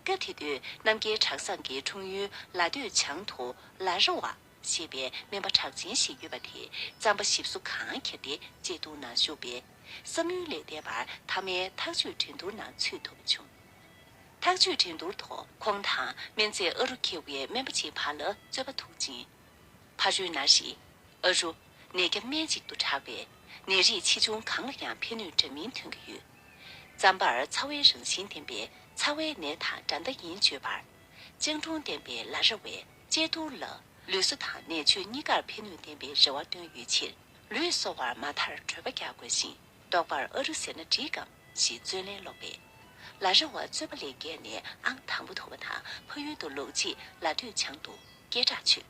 སྐབས་དེ་དུས་རྣམ་རྒྱལ་གྲགས་བཟང་གི་འཁྲུངས་ཡུལ་ལ་སྟོད་བྱང་དུ་ལ་ར་བ་ཞེས་པའི་སྨན་པ་གྲགས་ཅན་ཞིག་ཡོད་པ་དེས་རྩམ་པ་ཞིབ་བཟོ་གང་འཁྱེར་ཏེ་དཔྱད་བསྡུར་ནང་ཞུགས་པས། བསམ་ཡུལ་ལས་འདས་པར་མཐའ་མའི་ཐག་གཅོད་འགྲན་བསྡུར་ནང་ཚུད་ཐུབ་པ་བྱུང་། ཐག་གཅོད་འགྲན་བསྡུར་ཐོག་ཁོང་དང་སྨན་རྫས་ཨ་རུ་འཁྱེར་བའི་སྨན་པ་གཅིག་བར་ལ་རྩོད་པ་ཐུག་ཅིང་། ཕ་རོལ་ན་རི། ཨ་རུ། ནད་བརྒྱ་སྨན་གཅིག་ཏུ་གྲགས་པས་ནད་རིགས་ཆེ་ཆུང་གང་ལ་ཡང་ཕན་ནུས་འདྲ་མིན་ཐོན་གྱི་ཡོད། རྩམ་པར་ཚ་བའི་རང་བཞིན་ལྡན་པས་ཚ་བའི་ནད་དང་འདྲ་མཐའ་ཡིན་བརྗོད་པར། སྤྱང་གྲུང་ལྡན་པའི་ལ་ར་བས་དཔྱད་བསྡུར་ལ་ལུས་གསོ་དང་ནད་བཅོས་གཉིས་ཀར་ཕན་ནུས་ལྡན་པའི་རེ་བ་བཏོན་ཡོད་ཕྱིར། ལུས་གསོ་བར་མ་མཐར་གྲོད་པ་རྒྱག་དགོས་ཤིང་ལྡོག་པར་ཨ་རུ་ཟེར་ན་འགྲིག་གམ་ཞེས་རྩོད་ལན་སློག་པས། ལ་ར་བ་རྩོད་པ་ལས་བརྒལ་ནས་ཨང་དང་པོ་ཐོབ་པ་དང་ཕ་ཡུལ་དུ་ལོག་རྗེས་ལ་སྟོད་བྱང་དུ་སྐད་གྲགས་ཆོད།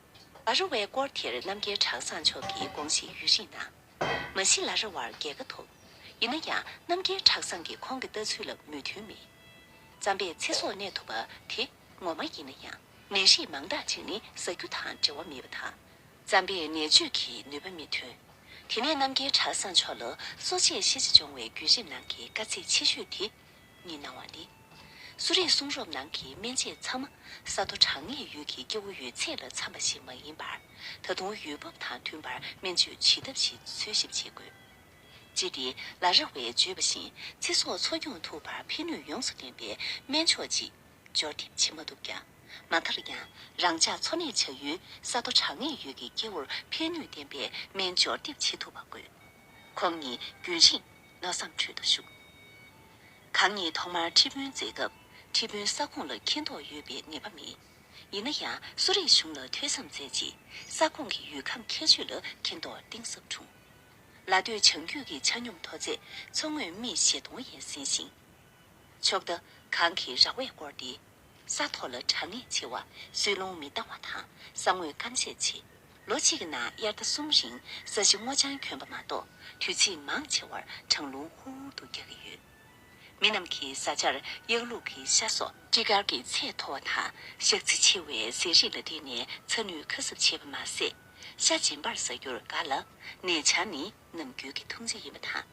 ལ་ར་བའི་སྐོར་དེར་རྣམ་རྒྱལ་གྲགས་བཟང་མཆོག་གིས་དགོངས་བཞེས་ཡུན་རིང་གནང་། མ་གཞི་ལ་ར་བར་རྒྱལ་ཁ་ཐོབ། ཡིན་ན་ཡང་རྣམ་རྒྱལ་གྲགས་བཟང་གིས་ཁོང་གི་ལྟ་ཚུལ་ལ་མོས་མཐུན་མེད། རྩམ་པས་ཚེ་སྲོག་གནས་ཐུབ་པ་དེ་ངོ་མ་ཡིན་ན་ཡང་ནད་རིགས་མང་དག་ཅིག་ནི་ཟ་རྒྱུ་དང་འབྲེལ་བ་མེད་པ་དང་། རྩམ་པས་ནད་བཅོས་ཀྱི་ནུས་པ་མི་ཐོན། དེ་ནས་རྣམ་རྒྱལ་གྲགས་བཟང་མཆོག་ལ་གསོ་དཔྱད་ཤེས་བྱ་སྦྱོང་བའི་བརྒྱུད་རིམ་ནང་གི་དཀའ་ཚེགས་ཆེ་ཤོས་དེ། ཉིད་གནང་བ་ནི། གསོ་རིག་གསུང་རབ་ནང་གི་སྨན་དཔྱད་ཚང་མ་ས་མཐོ་གྲང་ངེས་ཡུལ་གྱི་སྐྱེ་བོ་ཡོད་ཚད་ལ་འཚམ་པ་ཞིག་མ་ཡིན་པར། ད་དུང་ཡུལ་བབ་དང་མཐུན་པར་སྨན་བཅོས་བྱེད་ཐབས་ཤིག་འཚོལ་ཞིབ་བྱེད་དགོས། ཅི་སྟེ་ལ་ར་བས་བརྗོད་པ་བཞིན་ཚེ་སྲོག་འཚོ་སྐྱོང་ཐུབ་པར་ཕན་ནུས་ཡོངས་སུ་ལྡན་པའི་སྨན་མཆོག་ཅིག་འབྱོར་ཐེབས་བྱེད་མ་ཐུབ་ཀྱང་། མ་མཐར་ཡང་རང་ཅག་འཚོ་གནས་བྱ་ཡུལ་ས་མཐོ་གྲང་ངར་ཡུལ་གྱི་སྐྱེ་བོར་ཕན་ནུས་ལྡན་པའི་སྨན་འབྱོར་ཐེབས་བྱེད་ཐུབ་པ་དགོས། ཁོང་ཉིད་རྒྱུན་རིང་མནོ་བསམ་ཁྲོད་དུ་ཞུགས། གང་ཉིད་ཐོག་མར་ཁྲི་དཔོན་མཛད་སྐབས་ཁྲི་དཔོན་ས་ཁོངས་ལ་མཁྱེན་རྟོགས་ཡོད་པའི་ངེས་པ་མེད། ཡིན་ན་ཡང་གསོ་རིག་གཞུང་ལ་ཐོས་བསམ་མཛད་རྗེས་ས་ཁོངས་ཀྱི་ཡུལ་ཁམས་ཁྱད་ཆོས་ལ་མཁྱེན་རྟོགས་གཏིང་ཟབ་འཁྲུངས། ལ་སྟོད་བྱང་རྒྱུད་ཀྱི་ཆ་སྙོམས་མཐོ་ཚད་མཚོ་ངོས་སྨི་བཞི་སྟོང་ཡན་ཟིན་ཞིང་། ཕྱོགས་མཐའ་གངས་ཀྱི་ར་བས་བསྐོར་ཏེ། ས་མཐོ་ལ་གྲང་ངར་ཆེ་བ། སོལ་རླུང་མི་འདང་བ་དང་ས་ངོས་སྐམ་ཤས་ཆེ། ལོ་གཅིག་གི་ནང་དབྱར་ཟླ་གསུམ་རིང་ས་གཞི་སྔོ་ལྗང་གྱོན་པ་མ་གཏོགས་དུས་ཚིགས་མང་ཆེ་བར་གྲང་རླུང་ཧུར་ཧུར་དུ་རྒྱག་གི་ཡོད། མི་རྣམས་ཀྱིས་བཟའ་བཅར་གཡག་ལུག་གི་ཤ་སོགས་སྤྲི་དཀར་གྱི་ཚད་མཐོ་བ་དང་ཞག་ཚི་ཆེ་བའི་ཟས་རིགས་ལ་བརྟེན་ནས་ཚ་ནུས་ཁ་གསབ་བྱེད་པ་མ་ཟད། ཤ་སྦྱིན་པར་ཟ་རྒྱུར་དགའ་ལ། ནས་ཇ་ནི་ནམ་རྒྱུན་གྱི་འཐུང་ཆ་ཡིན་པ་དང་།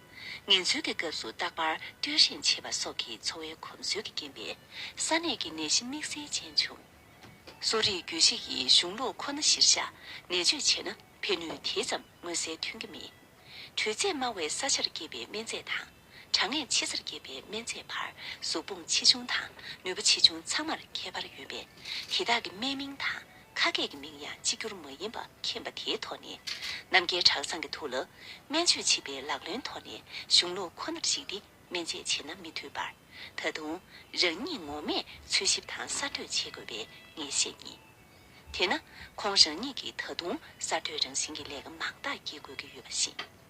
ངལ་འཚོའི་སྐབས་སུ་རྟག་པར་སྟོད་གཞས་བྱེད་པ་སོགས་ཀྱི་འཚོ་བའི་གོམས་སྲོལ་གྱི་རྐྱེན་པས། ས་གནས་ཀྱི་ནད་གཞི་དམིགས་བསལ་ཅན་བྱུང་། གསོ་རིག་རྒྱུད་བཞི་ཡི་གཞུང་ལུགས་ཁོ་ན་གཞིར་བཞག་ནད་བཅོས་བྱས་ན་ཕན་ནུས་དེ་ཙམ་མངོན་གསལ་ཐོན་གྱི་མེད། དྲོད་ཚད་དམའ་བའི་ས་ཆར་སྐྱེས་པའི་སྨན་རྫས་དང་། གྲང་ངར་ཆེ་སར་སྐྱེས་པའི་སྨན་རྫས་བར་གཟུགས་ཕུང་ཆེ་ཆུང་དང་ནུས་པ་ཆེ་ཆུང་ཚང་མར་ཁྱད་པར་ཡོད་པས། དེ་དག་གི་སྨན་མིང་དང་ཁ་སྐད་ཀྱི་མིང་ཡང་གཅིག་གྱུར་མ་ཡིན་པ་མཁྱེན་པ་དེའི་ཐོག་ནས། རྣམ་རྒྱལ་གྲྭ་ཚང་གི་ཐུགས་ལ་སྨན་བཅོས་བྱེད་པའི་ལག་ལེན་ཐོག་ནས་གཞུང་ལུགས་ཁོ་ནར་གཞིགས་ཏེ་སྨན་དཔྱད་བྱེད་ན་མི་འཐུས་པར། ད་དུང་རང་ཉིད་ངོ་མས་འཚོལ་ཞིབ་དང་གསར་གཏོད་བྱེད་དགོས་པའི་ངེས་ཤེས་རྙེད། དེས་ན། ཁོང་རང་ཉིད་ཀྱིས་ད་དུང་གསར་གཏོད་རང་བཞིན་གྱི་ལས་ཀ་མང་དག་བགྱིད་དགོས་ཀྱི་ཡོད་པ་བཞིན།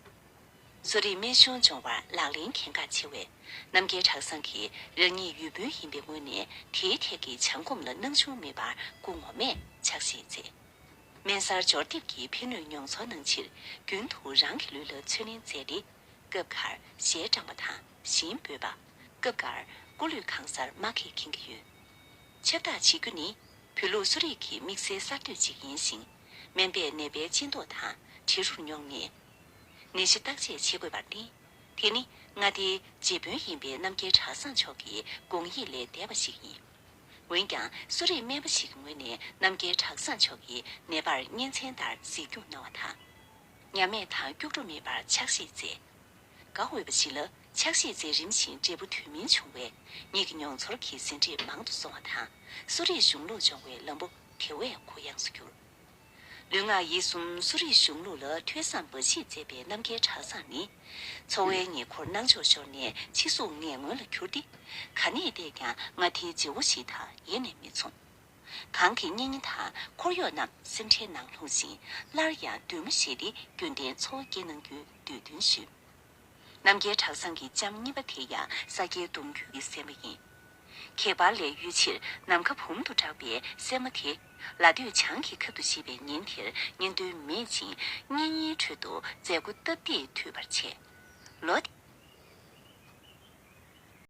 གསོ་རིག་སྨན་གཞུང་སྦྱོང་བར་ལག་ལེན་གལ་འགངས་ཆེ་བས། རྣམ་རྒྱལ་གྲྭ་ཚང་གིས་རང་ཉིད་ཡུལ་དཔོན་ཡིན་པའི་ངོས་ནས་དེའི་ཐད་ཀྱི་བྱ་སྒོམ་ལ་སྣང་ཆུང་མེད་པར་སྐུ་ངོ་མས་ཕྱག་བཞེས་མཛད། སྨན་གསར་འབྱོར་ཐེབས་ཀྱི་ཕན་ནུས་མྱོང་ཚོར་གནང་ཕྱིར། རྒྱུན་དུ་རང་གི་ལུས་ལ་ཚོད་ལེན་མཛད་དེ། སྐབས་འགར་ཞལ་དྲངས་པ་དང་ཞིང་འབོད་པ། སྐབས་འགར་སྐུ་ལུས་གང་སར་མ་ཁེལ་མཁྱེན་གྱི་ཡོད། ཁྱབ་བདག་བྱེད་རྒྱུ་ནི། བོད་ལུགས་གསོ་རིག་གི་དམིགས་བསལ་གསར་གཏོད་ཅིག་ཡིན་ཞིང་། སྨན་པས་ནད་པའི་སྤྱི་མདོག་དང་འབྲེལ་རུ་མྱོང་ནས། ནད་གཞི་བརྟག་དཔྱད་བྱེད་དགོས་པར་བརྟེན། དེ་ནི་མངའ་སྡེའི་རྗེ་དཔོན་ཡིན་པའི་རྣམ་རྒྱལ་གྲྭ་ཚང་མཆོག་གི་དགོངས་ཡིད་ལས་འདས་པ་ཞིག་ཡིན། འོན་ཀྱང་གསོ་རིག་སྨན་པ་ཞིག་གི་ངོས་ནས་རྣམ་རྒྱལ་གྲྭ་ཚང་མཆོག་གི་ནད་པར་གཉེན་ཚན་ལྟར་གཟིགས་སྐྱོང་གནང་བ་དང་། ཉམས་མེད་དང་སྐྱུག་བྲོ་མེད་པར་ཕྱག་བཞེས་མཛད། དགའ་འོས་པ་ཞིག་ལ་ཕྱག་བཞེས་མཛད་རིམ་བཞིན་འབྲས་བུ་དོན་སྨིན་བྱུང་བས། ཉིད་ཀྱི་མྱོང་ཚོར་གྱི་ཟིན་བྲིས་མང་དུ་སོང་བ་དང་། གསོ་རིག་གཞུང་ལུགས་སྦྱོང་བའི་ལམ་བུ་དེ་བས་གུ་ཡངས་སུ་གྱུར། ལུས་ངག་ཡིད་གསུམ་གསོ་རིག་གཞུང་ལུགས་ལ་ཐོས་བསམ་འབའ་ཞིག་མཛད་པའི་རྣམ་རྒྱལ་གྲྭ་ཚང་ནི། འཚོ་བའི་ཉེ་འཁོར་སྣང་ཕྱོགས་ཤོར་ནས་ཕྱི་གཟུགས་ངན་ངོན་ལ་གྱུར་ཏེ། ག་ནས་བལྟས་ཀྱང་མངའ་སྡེའི་བརྗེ་བོ་ཞིག་དང་ཡེ་ནས་མི་མཚུངས། གང་གི་གཉེན་ཉེ་དང་འཁོར་གཡོག་རྣམས་སེམས་ཁྲལ་ནང་ལྷུང་ཞིང་། སླར་ཡང་འདུན་མ་བཞེས་ཏེ་རྒྱུན་ལྡན་འཚོ་བ་སྐྱེལ་གནང་རྒྱུའི་འདོད་འདུན་ཞུས། རྣམ་རྒྱལ་གྲྭ་ཚང་གི་ལྕམ་གཉིས་པ་དེ་ཡང་ས་སྐྱའི་གདུང་རྒྱུད་ཀྱི་སྲས་མོ་ཡིན། ཁྱད་པར་ལས་གཡོལ་ཕྱིར་ནམ་མཁའ་འབུམ་དུ་གྲགས་པའི་སྲས་མོ་དེ། ལ་སྟོད་བྱང་གི་ཁབ་ཏུ་བཞེས་པའི་ཉིན་དེར་གཉེན་འདུན་མེད་ཅིང་། གཉེན་ཉེའི་ཁྲོད་དུ་མཛད་སྒོ་སྟབས་བདེས་མཐུད་པར་བྱས། ལོ་དེ།